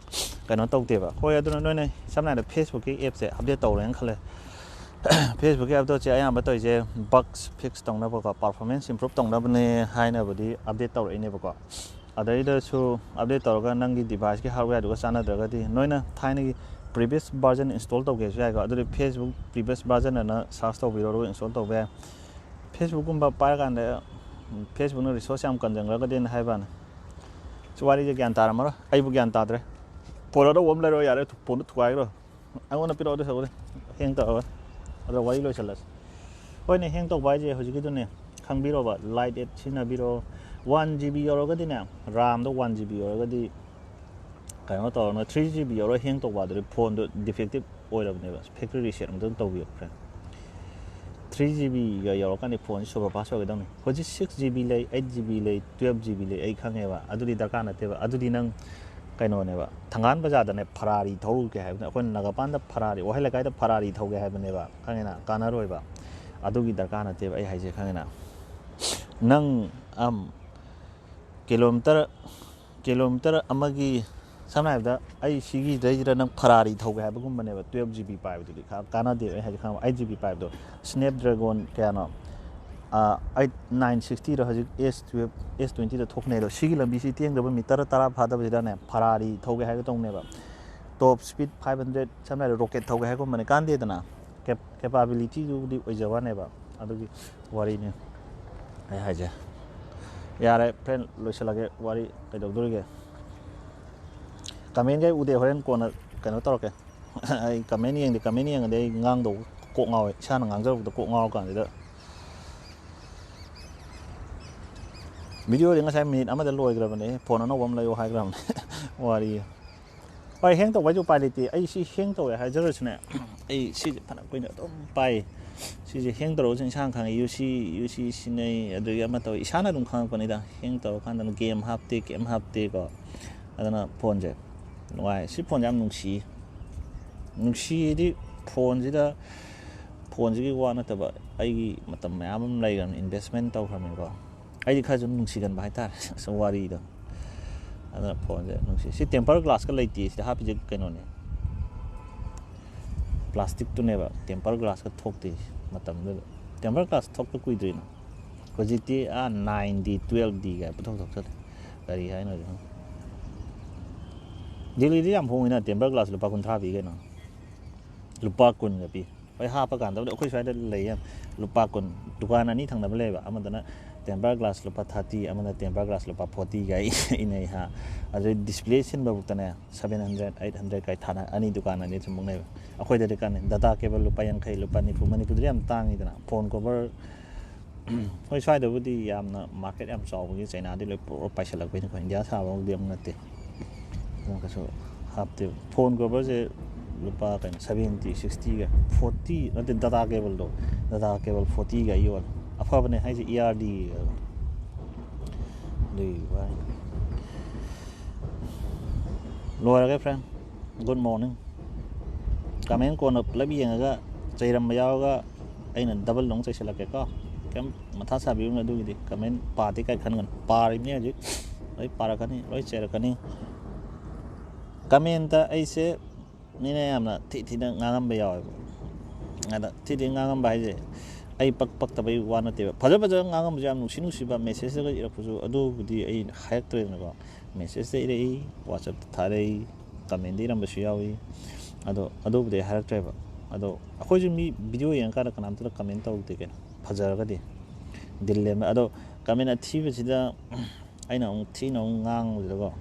ꯀꯩꯅꯣ ꯇꯧꯗꯦꯕ꯫ ꯍꯣꯏ, ꯑꯗꯨꯅ ꯅꯣꯏꯅ ꯁꯝꯅ ꯍꯥꯏꯔꯕꯗ Facebookꯀꯤ appꯁꯦ update ꯇꯧꯔꯦꯅ ꯈꯜꯂꯦ꯫ Facebookꯀꯤ updateꯁꯦ ꯑꯌꯥꯝꯕ ꯇꯧꯔꯤꯁꯦ bugs fix ꯇꯧꯅꯕꯀꯣ, performance improve ꯇꯧꯅꯕꯅꯦ ꯍꯥꯏꯅꯕꯨꯗꯤ update ꯇꯧꯔꯛꯏꯅꯦꯕꯀꯣ꯫ ꯑꯗꯩꯗꯁꯨ update ꯇꯧꯔꯒ ꯅꯪꯒꯤ deviceꯀꯤ hardwareꯗꯨꯒ ꯆꯥꯟꯅꯗ꯭ꯔꯒꯗꯤ ꯅꯣꯏꯅ ꯊꯥꯏꯅꯒꯤ previous version install ꯇꯧꯒꯦꯁꯨ ꯌꯥꯏꯀꯣ꯫ ꯑꯗꯨꯗꯤ Facebook previous version ꯑꯅ search ꯇꯧꯕꯤꯔꯣ, ꯑꯗꯨꯒ install ꯇꯧꯕ ꯌꯥꯏ꯫ Facebookꯀꯨꯝꯕ ꯄꯥꯏꯔꯀꯥꯟꯗ Facebookꯅ resource ꯌꯥꯝ ꯀꯟꯖꯟꯈ꯭ꯔꯒꯗꯤꯅ ꯍꯥꯏꯕ ꯋꯥꯅꯤ꯫ ꯁꯤ ꯋꯥꯔꯤꯁꯦ ꯒ꯭ꯌꯥꯟ ꯇꯥꯔꯝꯃꯔꯣꯏ, ꯑꯩꯕꯨ ꯒ꯭ꯌꯥꯟ ꯇꯥꯗ꯭ꯔꯦ꯫ ꯐꯣꯟ ꯑꯗꯨ ꯑꯃ ꯂꯩꯔꯣ ꯌꯥꯔꯦ, ꯐꯣꯟꯗꯣ ꯊꯨꯒꯥꯏꯈ꯭ꯔꯣ꯫ ꯑꯩꯉꯣꯟꯗ ꯄꯤꯔꯛꯑꯣ ꯑꯗꯨ ꯁꯔꯨꯛꯄꯨꯗꯤ꯫ Hang ꯇꯧꯔꯒ꯫ ꯑꯗꯣ ꯋꯥꯔꯤ ꯂꯣꯏꯁꯤꯜꯂꯁꯤ꯫ ꯍꯣꯏꯅꯦ, hang ꯇꯧꯕ ꯍꯥꯏꯁꯦ ꯍꯧꯖꯤꯛꯀꯤꯗꯨꯅꯦ꯫ ꯈꯪꯕꯤꯔꯣꯕ, ꯂꯥꯏꯠ ꯑꯦꯠ ꯁꯤꯖꯤꯟꯅꯕꯤꯔꯣ꯫ ꯋꯥꯟ ꯖꯤ ꯕꯤ ꯌꯧꯔꯒꯗꯤꯅꯦ, ꯔꯥꯝꯗꯣ ꯋꯥꯟ ꯖꯤ ꯕꯤ ꯌꯧꯔꯒꯗꯤ ꯀꯩꯅꯣ ꯇꯧꯔꯅ, ꯊ꯭ꯔꯤ ꯖꯤ ꯕꯤ ꯌꯧꯔꯒ ꯍꯦꯡ ꯇꯧꯕ ꯑꯗꯨꯗꯤ ꯐꯣꯟꯗꯣ ꯗꯤꯐꯦꯛꯇꯤꯞ ꯑꯣꯏꯔꯕꯅꯦꯕ꯫ ꯐꯦꯛꯇ꯭ꯔꯤ ꯔꯤꯁꯦꯠ ꯑꯃꯇꯪ ꯇꯧꯕꯤꯌꯨ, ꯐ꯭ꯔꯦꯟ꯫ ꯊ꯭ꯔꯤ ꯖꯤ ꯕꯤꯒ ꯌꯧꯔꯀꯥꯟꯗ ꯐꯣꯟꯁꯤ ꯁꯨꯄꯔ ꯐꯥꯁ ꯑꯣꯏꯒꯗꯕꯅꯤ꯫ ꯍꯧꯖꯤꯛ ꯁꯤꯛꯁ ꯖꯤ ꯕꯤ ꯂꯩ, ꯑꯩꯠ ꯖꯤ ꯕꯤ ꯂꯩ, ꯇꯨꯌꯦꯜꯞ ꯖꯤ ꯕꯤ ꯂꯩ, ꯑꯩ ꯈꯪꯉꯦꯕ꯫ ꯑꯗꯨꯗꯤ ꯗꯔꯀꯥꯔ ꯅꯠꯇꯦꯕ꯫ ꯑꯗꯨꯗꯤ ꯅꯪ ꯀꯩꯅꯣꯅꯦꯕ, ꯊꯪꯒꯥꯜ ꯕꯖꯥꯔꯗꯅꯦ ꯐꯔꯥꯔꯤ ꯊꯧꯔꯨꯒꯦ ꯍꯥꯏꯕꯅꯦ꯫ ꯑꯩꯈꯣꯏꯅ ꯅꯥꯒꯥꯄꯥꯟꯗ ꯐꯔꯥꯔꯤ, ꯋꯥꯍꯩ ꯂꯩꯀꯥꯏꯗ ꯐꯔꯥꯔꯤ ꯊꯧꯒꯦ ꯍꯥꯏꯕꯅꯦꯕ, ꯈꯪꯉꯦꯅ? ꯀꯥꯟꯅꯔꯣꯏꯕ꯫ ꯑꯗꯨꯒꯤ ꯗꯔꯀꯥꯔ ꯅꯠꯇꯦꯕ ꯑꯩ ꯍꯥꯏꯁꯦ, ꯈꯪꯉꯦꯅ? ꯅꯪ ꯑꯝ ꯀꯤꯂꯣꯃꯤꯇꯔ ꯀꯤꯂꯣꯃꯤꯇꯔ ꯑꯃꯒꯤ, ꯁꯝꯅ ꯍꯥꯏꯔꯕꯗ, ꯑꯩ ꯁꯤꯒꯤꯗꯩꯁꯤꯗ ꯅꯪ ꯐꯔꯥꯔꯤ ꯊꯧꯒꯦ ꯍꯥꯏꯕꯒꯨꯝꯕꯅꯦꯕ, ꯇꯨꯌꯦꯜꯞ ꯖꯤ ꯕꯤ ꯄꯥꯏꯕꯗꯨꯗꯤ ꯀꯥꯟꯅꯗꯦꯕ꯫ ꯑꯩ ꯍꯥꯏꯁꯦ ꯈꯪꯉꯕ? ꯑꯩꯠ ꯖꯤ ꯕꯤ ꯄꯥꯏꯕꯗꯣ, ꯁ꯭ꯅꯦꯞ ꯗ꯭ꯔꯦꯒꯣꯟ ꯀꯌꯥꯅꯣ, ꯑꯩꯠ ꯅꯥꯏꯟ ꯁꯤꯛꯁꯇꯤꯗꯣ, ꯍꯧꯖꯤꯛ ꯑꯦꯁ ꯇꯨꯌꯦꯜꯞ, ꯑꯦꯁ ꯇ꯭ꯋꯦꯟꯇꯤꯗ ꯊꯣꯛꯅꯩ꯫ ꯑꯗꯣ ꯁꯤꯒꯤ ꯂꯝꯕꯤꯁꯤ ꯇꯦꯡꯗꯕ, ꯃꯤꯇꯔ ꯇꯔꯥ ꯐꯥꯗꯕꯁꯤꯗꯅꯦ ꯐꯔꯥꯔꯤ ꯊꯧꯒꯦ ꯍꯥꯏꯒꯦ ꯇꯧꯅꯦꯕ꯫ ꯇꯣꯞ ꯁ꯭ꯄꯤꯠ ꯐꯥꯏꯚ ꯍꯟꯗ꯭ꯔꯦꯠ, ꯁꯝꯅ ꯍꯥꯏꯔꯕꯗ ꯔꯣꯀꯦꯠ ꯊꯧꯒꯦ ꯍꯥꯏꯒꯨꯝꯕꯅꯦ, ꯀꯥꯟꯗꯦꯗꯅ꯫ ꯀꯦꯞ-, ꯀꯦꯄꯥꯕꯤꯂꯤꯇꯤꯗꯨꯕꯨꯗꯤ ꯑꯣꯏꯖꯕ ꯋꯥꯅꯦꯕ꯫ ꯑꯗꯨꯒꯤ ꯋꯥꯔꯤꯅꯤ ꯑꯩ ꯍꯥꯏꯁꯦ꯫ ꯌꯥꯔꯦ, ꯐ꯭ꯔꯦꯟ, ꯂꯣꯏꯁꯤꯜꯂꯒꯦ ꯋꯥꯔꯤ꯫ ꯀꯩꯗꯧꯗꯣꯔꯤꯒꯦ? ꯀꯃꯦꯟꯒꯩ ꯎꯗꯦ, ꯍꯣꯔꯦꯟ ꯀꯣꯟꯅ ꯀꯩꯅꯣ ꯇꯧꯔꯛꯀꯦ꯫ ꯑꯩ ꯀꯃꯦꯟ ꯌꯦꯡꯗꯦ꯫ ꯀꯃꯦꯟ ꯌꯦꯡꯉꯗꯤ ꯑꯩ ꯉꯥꯡꯗꯧ ꯀꯣꯛ ꯉꯥꯎꯋꯦ, ꯏꯁꯥꯅ ꯉꯥꯡꯖꯔꯛꯄꯗ ꯀꯣꯛ ꯉꯥꯎꯔꯀꯥꯟꯁꯤꯗ꯫ ꯚꯤꯗꯤꯑꯣꯗꯤ ꯉꯁꯥꯏ ꯃꯤꯅꯤꯠ ꯑꯃꯗ ꯂꯣꯏꯈ꯭ꯔꯕꯅꯦ, ꯐꯣꯟ ꯑꯅꯧꯕ ꯑꯃ ꯂꯩꯌꯣ ꯍꯥꯏꯈ꯭ꯔꯕꯅꯦ꯫ ꯋꯥꯔꯤ꯫ ꯍꯣꯏ, ꯍꯦꯡ ꯇꯧꯕ ꯍꯥꯏꯁꯦ ꯎꯄꯥꯏ ꯂꯩꯇꯦ꯫ ꯑꯩ ꯁꯤ ꯍꯦꯡ ꯇꯧꯋꯦ ꯍꯥꯏꯖꯔꯁꯨꯅꯦ, ꯑꯩ ꯁꯤꯁꯦ ꯐꯅ ꯀꯨꯏꯅ ꯑꯗꯨꯝ ꯄꯥꯏ꯫ ꯁꯤꯁꯦ ꯍꯦꯡ ꯇꯧꯔꯒꯁꯨ ꯏꯁꯥꯅ ꯈꯪꯉꯦ, ꯌꯨ ꯁꯤ, ꯌꯨ ꯁꯤ ꯁꯤꯟꯅꯩ, ꯑꯗꯨꯗꯒꯤ ꯑꯃ ꯇꯧꯋꯤ, ꯏꯁꯥꯅ ꯑꯗꯨꯝ ꯈꯪꯉꯛꯄꯅꯤꯗ꯫ ꯍꯦꯡ ꯇꯧꯔꯀꯥꯟꯗꯅ ꯒꯦꯝ ꯍꯥꯞꯇꯦ, ꯀꯩꯝ ꯍꯥꯞꯇꯦꯀꯣ꯫ ꯑꯗꯨꯅ ꯐꯣꯟꯁꯦ ꯅꯨꯡꯉꯥꯏ꯫ ꯁꯤ ꯐꯣꯟꯁꯦ ꯌꯥꯝ ꯅꯨꯡꯁꯤ꯫ ꯅꯨꯡꯁꯤꯗꯤ ꯐꯣꯟꯁꯤꯗ, ꯐꯣꯟꯁꯤꯒꯤ ꯋꯥ ꯅꯠꯇꯕ, ꯑꯩꯒꯤ ꯃꯇꯝ ꯃꯌꯥꯝ ꯑꯃ ꯂꯩꯈ꯭ꯔꯕꯅꯤ, ꯏꯟꯚꯦꯁꯃꯦꯟ ꯇꯧꯈ꯭ꯔꯕꯅꯤꯀꯣ꯫ ꯑꯩꯗꯤ ꯈꯔꯁꯨ ꯅꯨꯡꯁꯤꯒꯟꯕ ꯍꯥꯏꯇꯥꯔꯦ꯫ ꯑꯁ, ꯋꯥꯔꯤꯗꯣ꯫ ꯑꯗꯨꯅ ꯐꯣꯟꯁꯦ ꯅꯨꯡꯁꯤ꯫ ꯁꯤ ꯇꯦꯝꯄꯔ ꯒ꯭ꯂꯥꯁꯀ ꯂꯩꯇꯦ, ꯁꯤꯗ ꯍꯥꯞꯄꯤꯁꯦ ꯀꯩꯅꯣꯅꯦ, ꯄ꯭ꯂꯥꯁꯇꯤꯛꯇꯨꯅꯦꯕ꯫ ꯇꯦꯝꯄꯔ ꯒ꯭ꯂꯥꯁꯀ ꯊꯣꯛꯇꯦ ꯃꯇꯝꯗꯨꯗ꯫ ꯇꯦꯝꯄꯔ ꯒ꯭ꯂꯥꯁ ꯊꯣꯛꯄ ꯀꯨꯏꯗ꯭ꯔꯤꯅ꯫ ꯍꯧꯖꯤꯛꯇꯤ ꯑꯥ ꯅꯥꯏꯟ ꯗꯤ, ꯇꯨꯌꯦꯜꯞ ꯗꯤ ꯀꯥꯏ ꯄꯨꯊꯣꯛ ꯊꯣꯛꯆꯜꯂꯦ꯫ ꯀꯔꯤ ꯍꯥꯏꯅꯣ ꯍꯧꯖꯤꯛ? ꯗꯦꯜꯂꯤꯗꯤ ꯌꯥꯝ ꯍꯣꯡꯉꯤꯅ, ꯇꯦꯝꯄꯔ ꯒ꯭ꯂꯥꯁ ꯂꯨꯄꯥ ꯀꯨꯟꯊ꯭ꯔꯥ ꯄꯤ ꯀꯩꯅꯣ꯫ ꯂꯨꯄꯥ ꯀꯨꯟꯒ ꯄꯤ꯫ ꯍꯣꯏ, ꯍꯥꯞꯄ ꯀꯥꯟꯗꯕꯨꯗꯤ ꯑꯩꯈꯣꯏ ꯁ꯭ꯋꯥꯏꯗ ꯂꯩꯌꯦ꯫ ꯂꯨꯄꯥ ꯀꯨꯟ꯫ ꯗꯨꯀꯥꯟ ꯑꯅꯤ ꯊꯪꯅꯕ ꯂꯩꯌꯦꯕ, ꯑꯃꯗꯅ ꯇꯦꯝꯄꯔ ꯒ꯭ꯂꯥꯁ ꯂꯨꯄꯥ ꯊꯥꯔꯇꯤ, ꯑꯃꯅ ꯇꯦꯝꯄꯔ ꯒ꯭ꯂꯥꯁ ꯂꯨꯄꯥ ꯐꯣꯔꯇꯤꯒ ꯏꯅꯩ ꯍꯥ꯫ ꯑꯗꯨꯗꯩ ꯗꯤꯁꯄ꯭ꯂꯦ ꯁꯤꯟꯕꯕꯨꯛꯇꯅꯦ, ꯁꯚꯦꯟ ꯍꯟꯗ꯭ꯔꯦꯠ, ꯑꯩꯠ ꯍꯟꯗ꯭ꯔꯦꯠ ꯀꯥꯏ ꯊꯥꯅ, ꯑꯅꯤ ꯗꯨꯀꯥꯟ ꯑꯅꯤ ꯁꯨꯝ ꯃꯨꯛꯅꯩꯕ꯫ ꯑꯩꯈꯣꯏꯗꯗꯤ ꯀꯥꯟꯅꯩ꯫ ꯗꯇꯥ ꯀꯦꯕꯜ ꯂꯨꯄꯥ ꯌꯥꯡꯈꯩ, ꯂꯨꯄꯥ ꯅꯤꯐꯨ, ꯃꯅꯤꯄꯨꯔꯗꯗꯤ ꯌꯥꯝ ꯇꯥꯡꯉꯤꯗꯅ꯫ ꯐꯣꯟ ꯀꯣꯚꯔ ꯍꯣꯏ, ꯁ꯭ꯋꯥꯏꯗꯕꯨꯗꯤ ꯌꯥꯝꯅ ꯃꯥꯔꯀꯦꯠ ꯌꯥꯝ ꯆꯥꯎꯕꯒꯤ ꯆꯥꯏꯅꯥꯗꯤ ꯂꯣꯏ ꯄꯨꯔ ꯄꯥꯏꯁꯜꯂꯛꯄꯩꯅꯤꯀꯣ, ꯏꯟꯗꯤꯌꯥ ꯁꯥꯕꯃꯛꯇꯤ ꯑꯃꯨꯛ ꯅꯠꯇꯦ꯫ ꯑꯃꯨꯛꯀꯁꯨ ꯍꯥꯞꯇꯦ꯫ ꯐꯣꯟ ꯀꯣꯚꯔꯁꯦ ꯂꯨꯄꯥ ꯀꯩꯅꯣ, ꯁꯚꯦꯟꯇꯤ, ꯁꯤꯛꯁꯇꯤꯒ, ꯐꯣꯔꯇꯤ ꯅꯠꯇꯦ, ꯗꯇꯥ ꯀꯦꯕꯜꯗꯣ, ꯗꯇꯥ ꯀꯦꯕꯜ ꯐꯣꯔꯇꯤꯒ ꯌꯣꯜꯂꯦ꯫ ꯑꯐꯕꯅꯦ ꯍꯥꯏꯁꯦ, ꯏ ꯑꯥꯔ ꯗꯤ ꯑꯗꯨꯒꯤ ꯋꯥꯅꯤ꯫ ꯂꯣꯏꯔꯒꯦ friend, good morning꯫ ꯀꯃꯦꯟ ꯀꯣꯟꯅ ꯄꯨꯂꯞ ꯌꯦꯡꯉꯒ ꯆꯩꯔꯝꯕ ꯌꯥꯎꯔꯒ ꯑꯩꯅ ꯗꯕꯜ ꯑꯃꯨꯛ ꯆꯩꯁꯤꯜꯂꯛꯀꯦꯀꯣ꯫ ꯀꯩꯝ ꯃꯊꯥ ꯁꯥꯕꯤꯔꯨꯅꯨ ꯑꯗꯨꯒꯤꯗꯤ꯫ ꯀꯃꯦꯟ ꯄꯥꯗꯦ ꯀꯥꯏ ꯈꯟꯒꯅꯨ, ꯄꯥꯔꯤꯕꯅꯤ ꯍꯧꯖꯤꯛ꯫ ꯂꯣꯏ ꯄꯥꯔꯛꯀꯅꯤ, ꯂꯣꯏ ꯆꯩꯔꯛꯀꯅꯤ꯫ ꯀꯃꯦꯟꯇ ꯑꯩꯁꯦ ꯃꯤꯅ ꯌꯥꯝꯅ ꯊꯤ ꯊꯤꯅ ꯉꯥꯡꯉꯝꯕ ꯌꯥꯎꯋꯦꯕ꯫ ꯑꯗ ꯊꯤ ꯊꯤꯅ ꯉꯥꯡꯉꯝꯕ ꯍꯥꯏꯁꯦ ꯑꯩ ꯄꯛ ꯄꯛꯇꯕꯩ ꯋꯥ ꯅꯠꯇꯦꯕ꯫ ꯐꯖ ꯐꯖꯅ ꯉꯥꯡꯉꯝꯕꯁꯨ ꯌꯥꯝ ꯅꯨꯡꯁꯤ ꯅꯨꯡꯁꯤꯕ ꯃꯦꯁꯦꯖꯇꯒ ꯏꯔꯛꯄꯁꯨ, ꯑꯗꯨꯕꯨꯗꯤ ꯑꯩ ꯍꯥꯏꯔꯛꯇ꯭ꯔꯦꯗꯅꯀꯣ꯫ ꯃꯦꯁꯦꯖꯇ ꯏꯔꯛꯏ, ꯋꯥꯆꯞꯇ ꯊꯥꯔꯛꯏ, ꯀꯃꯦꯟꯗ ꯏꯔꯝꯕꯁꯨ ꯌꯥꯎꯏ꯫ ꯑꯗꯣ ꯑꯗꯨꯕꯨꯗꯤ ꯑꯩ ꯍꯥꯏꯔꯛꯇ꯭ꯔꯦꯕ꯫ ꯑꯗꯣ ꯑꯩꯈꯣꯏꯁꯨ ꯃꯤ ꯚꯤꯗꯤꯑꯣ ꯌꯦꯡꯉꯀꯥꯟꯗ ꯀꯅꯥꯝꯇꯅ ꯀꯃꯦꯟ ꯇꯧꯗꯦ ꯀꯩꯅꯣ, ꯐꯖꯔꯒꯗꯤ꯫ ꯗꯤꯜ ꯂꯦꯝꯕ꯫ ꯑꯗꯣ ꯀꯃꯦꯟ ꯑꯊꯤꯕꯁꯤꯗ ꯑꯩꯅ ꯑꯃꯨꯛ ꯊꯤꯅ ꯑꯃꯨꯛ ꯉꯥꯡꯕꯁꯤꯗꯀꯣ,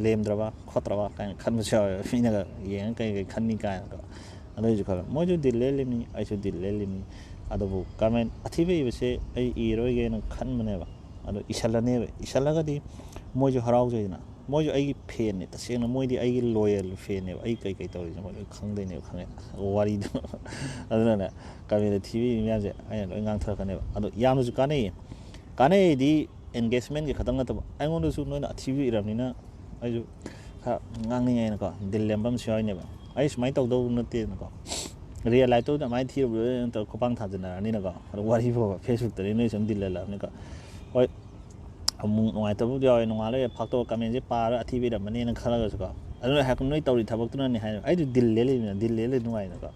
ꯂꯦꯝꯗ꯭ꯔꯕ ꯈꯣꯠꯇ꯭ꯔꯕ ꯀꯥꯏꯅ ꯈꯟꯕꯁꯨ ꯌꯥꯎꯋꯦꯕ, ꯃꯤꯅꯒ ꯌꯦꯡꯉ ꯀꯩ ꯀꯩ ꯈꯟꯅꯤ ꯀꯥꯏꯅꯀꯣ꯫ ꯑꯗꯨꯏꯁꯨ ꯈꯜꯂꯦ, ꯃꯣꯏꯁꯨ ꯗꯤꯜ ꯂꯦꯜꯂꯤꯃꯤ, ꯑꯩꯁꯨ ꯗꯤꯜ ꯂꯦꯜꯂꯤꯃꯤ꯫ ꯑꯗꯨꯕꯨ ꯀꯃꯦꯟ ꯑꯊꯤꯕ ꯏꯕꯁꯦ ꯑꯩ ꯏꯔꯣꯏꯒꯦꯅ ꯈꯟꯕꯅꯦꯕ꯫ ꯑꯗꯣ ꯏꯁꯜꯂꯅꯦꯕ꯫ ꯏꯁꯜꯂꯒꯗꯤ ꯃꯣꯏꯁꯨ ꯍꯔꯥꯎꯖꯩꯗꯅ, ꯃꯣꯏꯁꯨ ꯑꯩꯒꯤ ꯐꯦꯟꯅꯦ꯫ ꯇꯁꯦꯡꯅ ꯃꯣꯏꯗꯤ ꯑꯩꯒꯤ ꯂꯣꯌꯦꯜ ꯐꯦꯟꯅꯦꯕ꯫ ꯑꯩ ꯀꯩꯀꯩ ꯇꯧꯔꯤꯁꯦ ꯃꯣꯏ ꯂꯣꯏ ꯈꯪꯗꯣꯏꯅꯦꯕ, ꯈꯪꯉꯦ ꯋꯥꯔꯤꯗꯣ꯫ ꯑꯗꯨꯅꯅꯦ, ꯀꯃꯦꯟꯗ ꯊꯤꯕ ꯃꯌꯥꯝꯁꯦ ꯑꯩꯅ ꯂꯣꯏ ꯉꯥꯡꯊꯔꯛꯀꯅꯦꯕ꯫ ꯑꯗꯣ ꯌꯥꯝꯅꯁꯨ ꯀꯥꯟꯅꯩꯌꯦ꯫ ꯀꯥꯟꯅꯩꯗꯤ ꯑꯦꯟꯒꯦꯖꯃꯦꯟꯒꯤ ꯈꯛꯇꯪ ꯅꯠꯇꯕ, ꯑꯩꯉꯣꯟꯗꯁꯨ ꯅꯣꯏꯅ ꯑꯊꯤꯕ ꯏꯔꯕꯅꯤꯅ ꯑꯩꯁꯨ ꯈꯔ ꯉꯥꯡꯅꯤꯡꯉꯦꯅꯀꯣ, ꯗꯤꯜ ꯂꯦꯝꯕ ꯑꯃꯁꯨ ꯌꯥꯎꯔꯤꯅꯦꯕ꯫ ꯑꯩ ꯁꯨꯃꯥꯏꯅ ꯇꯧꯗꯧ ꯅꯠꯇꯦꯅꯀꯣ, ꯔꯤꯌꯦꯜ ꯂꯥꯏꯐꯇꯕꯨꯗꯤ ꯑꯗꯨꯃꯥꯏꯅ ꯊꯤꯔꯨꯕꯗ ꯅꯠꯇ꯭ꯔꯒ ꯈꯣꯄꯥꯡ ꯊꯥꯖꯤꯟꯅꯔꯅꯤꯅꯀꯣ꯫ ꯑꯗꯣ ꯋꯥꯔꯤ ꯐꯥꯎꯕ ꯐꯦꯁꯕꯨꯛꯇꯗꯤ ꯅꯣꯏ ꯁꯨꯝ ꯗꯤꯜ ꯂꯦꯜꯂꯛꯑꯕꯅꯤꯀꯣ꯫ ꯍꯣꯏ, ꯑꯃꯨꯛ ꯅꯨꯡꯉꯥꯏꯇꯕꯕꯨꯗꯤ ꯌꯥꯎꯋꯦ, ꯅꯣꯡꯉꯥꯜꯂꯒ ꯐꯥꯛꯇꯣꯛꯑ ꯀꯃꯦꯟꯁꯦ ꯄꯥꯔꯒ ꯑꯊꯤꯕ ꯏꯔꯝꯃꯅꯤꯅ ꯈꯜꯂꯒꯁꯨꯀꯣ꯫ ꯑꯗꯨꯅ ꯍꯥꯏ, ꯅꯣꯏ ꯇꯧꯔꯤ ꯊꯕꯛꯇꯨꯅꯅꯦ ꯍꯥꯏ꯫ ꯑꯩꯗꯤ ꯗꯤꯜ ꯂꯦꯜꯂꯤꯃꯤꯅ, ꯗꯤꯜ ꯂꯦꯜꯂꯤ ꯅꯨꯡꯉꯥꯏꯅꯀꯣ꯫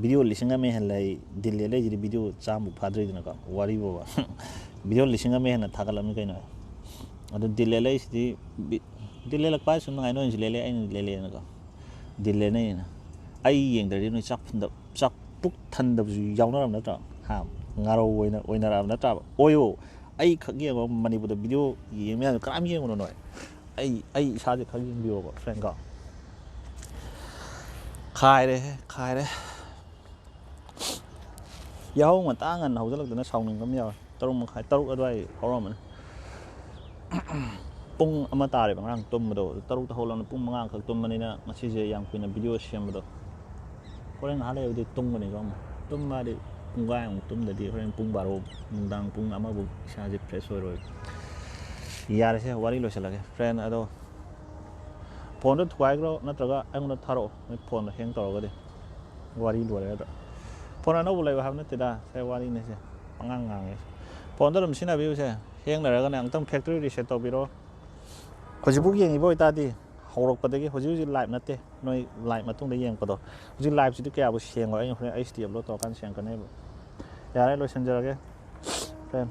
ꯚꯤꯗꯤꯑꯣ ꯂꯤꯁꯤꯡ ꯑꯃ ꯍꯦꯜꯂꯦ ꯑꯩ ꯗꯤꯜ ꯂꯦꯜꯂꯛꯏꯁꯤꯗꯤ, ꯚꯤꯗꯤꯑꯣ ꯆꯥꯝꯃꯕꯨ ꯐꯥꯗ꯭ꯔꯤꯗꯅꯀꯣ, ꯋꯥꯔꯤꯕꯣꯕ꯫ ꯚꯤꯗꯤꯑꯣ ꯂꯤꯁꯤꯡ ꯑꯃ ꯍꯦꯟꯅ ꯊꯥꯒꯠꯂꯝꯃꯤ ꯀꯩꯅꯣ꯫ ꯑꯗꯨ ꯗꯤꯜ ꯂꯦꯜꯂꯛꯏꯁꯤꯗꯤ, ꯕꯤ-, ꯗꯤꯜ ꯂꯦꯜꯂꯛꯄ ꯍꯥꯏꯁꯤ ꯁꯨꯝ ꯅꯨꯡꯉꯥꯏ, ꯅꯣꯏꯅꯁꯨ ꯂꯦꯜꯂꯛꯑꯦ, ꯑꯩꯅꯁꯨ ꯂꯦꯜꯂꯛꯑꯦꯅꯀꯣ꯫ ꯗꯤꯜ ꯂꯦꯜꯂꯛꯏꯅ꯫ ꯑꯩ ꯌꯦꯡꯗ꯭ꯔꯗꯤ ꯅꯣꯏ ꯆꯥꯛ ꯐꯨꯟꯗ-, ꯆꯥꯛ ꯄꯨꯛ ꯊꯟꯗꯕꯁꯨ ꯌꯥꯎꯅꯔꯕ ꯅꯠꯇ꯭ꯔꯣ? ꯍꯥ? ꯉꯥꯔꯧ ꯑꯣꯏꯅ ꯑꯣꯏꯅꯔꯛꯑꯕ ꯅꯠꯇ꯭ꯔꯕ? ꯑꯣꯏꯌꯣ, ꯑꯩ ꯈꯛ ꯌꯦꯡꯉꯣ, ꯃꯅꯤꯄꯨꯔꯗ ꯚꯤꯗꯤꯑꯣ ꯌꯦꯡ ꯃꯌꯥꯝꯗꯣ ꯀꯅꯥꯝ ꯌꯦꯡꯉꯨꯅꯣ ꯅꯣꯏ꯫ ꯑꯩ, ꯑꯩ ꯏꯁꯥꯁꯦ ꯈꯔ ꯌꯦꯡꯕꯤꯌꯣꯕ, friend ꯀꯣ꯫ ꯈꯥꯏꯔꯦꯍꯦ, ꯈꯥꯏꯔꯦ꯫ ꯌꯥꯍꯧ ꯉꯟꯇꯥ ꯉꯟꯅ ꯍꯧꯒꯠꯂꯛꯇꯅ ꯁꯥꯎꯅꯤꯡꯕ ꯑꯃ ꯌꯥꯎꯋꯦ꯫ ꯇꯔꯨꯛ ꯃꯈꯥꯏ, ꯇꯔꯨꯛ ꯑꯗꯨꯋꯥꯏ ꯍꯧꯔꯝꯃꯅꯤ꯫ ꯄꯨꯡ ꯑꯃ ꯇꯥꯔꯦꯕ ꯉꯔꯥꯡ ꯇꯨꯝꯕꯗꯣ꯫ ꯇꯔꯨꯛꯇ ꯍꯧꯒꯠꯂꯕꯅꯤꯅ ꯄꯨꯡ ꯃꯉꯥ ꯈꯛ ꯇꯨꯝꯕꯅꯤꯅ ꯉꯁꯤꯁꯦ ꯌꯥꯝ ꯀꯨꯏꯅ ꯚꯤꯗꯤꯑꯣ ꯁꯦꯝꯕꯗꯣ꯫ ꯍꯣꯔꯦꯟ ꯉꯥꯏꯍꯥꯛ ꯂꯩꯔꯕꯗꯤ ꯇꯨꯝꯒꯅꯤꯀꯣ ꯑꯃꯨꯛ꯫ ꯇꯨꯝꯕꯗꯤ ꯄꯨꯡꯈꯥꯏꯃꯨꯛ ꯇꯨꯝꯗꯗꯤ ꯍꯣꯔꯦꯟ ꯄꯨꯡ ꯕꯥꯔꯣ, ꯅꯨꯡꯗꯥꯡ ꯄꯨꯡ ꯑꯃꯕꯨꯛ ꯏꯁꯥꯁꯦ ꯐ꯭ꯔꯦꯁ ꯑꯣꯏꯔꯣꯏ꯫ ꯌꯥꯔꯦꯁꯦ, ꯋꯥꯔꯤ ꯂꯣꯏꯁꯤꯜꯂꯒꯦ꯫ ꯐ꯭ꯔꯦꯟ ꯑꯗꯣ ꯐꯣꯟꯗꯣ ꯊꯨꯒꯥꯏꯈ꯭ꯔꯣ, ꯅꯠꯇ꯭ꯔꯒ ꯑꯩꯉꯣꯟꯗ ꯊꯥꯔꯛꯑꯣ, ꯅꯣꯏ ꯐꯣꯟꯗꯣ ꯍꯦꯡ ꯇꯧꯔꯒꯗꯤ꯫ ꯋꯥꯔꯤ ꯂꯣꯏꯔꯦ ꯑꯗꯣ꯫ ꯐꯣꯟ ꯑꯅꯧꯕ ꯂꯩꯕ ꯍꯥꯏꯕ ꯅꯠꯇꯦꯗ, ꯁꯦ ꯋꯥꯔꯤꯅꯦ ꯁꯦ꯫ ꯄꯉꯥꯡ ꯉꯥꯡꯉꯦ꯫ ꯐꯣꯟꯗꯣ ꯑꯗꯨꯝ ꯁꯤꯖꯤꯟꯅꯕꯤꯌꯨꯁꯦ꯫ ꯍꯦꯡ ꯂꯩꯔꯒꯅ ꯑꯃꯨꯛꯇꯪ ꯐꯦꯛꯇ꯭ꯔꯤ ꯔꯤꯁꯦꯠ ꯇꯧꯕꯤꯔꯣ꯫ ꯍꯧꯖꯤꯛꯐꯥꯎ ꯌꯦꯡꯉꯤꯕ ꯑꯣꯏꯇꯥꯔꯗꯤ, ꯍꯧꯔꯛꯄꯗꯒꯤ, ꯍꯧꯖꯤꯛ ꯍꯧꯖꯤꯛ ꯂꯥꯏꯞ ꯅꯠꯇꯦ, ꯅꯣꯏ ꯂꯥꯏꯞ ꯃꯇꯨꯡꯗ ꯌꯦꯡꯉꯛꯄꯗꯣ꯫ ꯍꯧꯖꯤꯛ ꯂꯥꯏꯞꯁꯤꯗꯤ ꯀꯌꯥꯕꯨ ꯁꯦꯡꯉꯣꯏ, ꯑꯩꯅ ꯍꯣꯔꯦꯟ ꯑꯩꯆ ꯗꯤ ꯑꯞꯂꯣꯗ ꯇꯧꯔꯀꯥꯟꯗ ꯁꯦꯡꯉꯛꯀꯅꯦꯕ꯫ ꯌꯥꯔꯦ, ꯂꯣꯏꯁꯤꯟꯖꯔꯒꯦ ꯐ꯭ꯔꯦꯟ꯫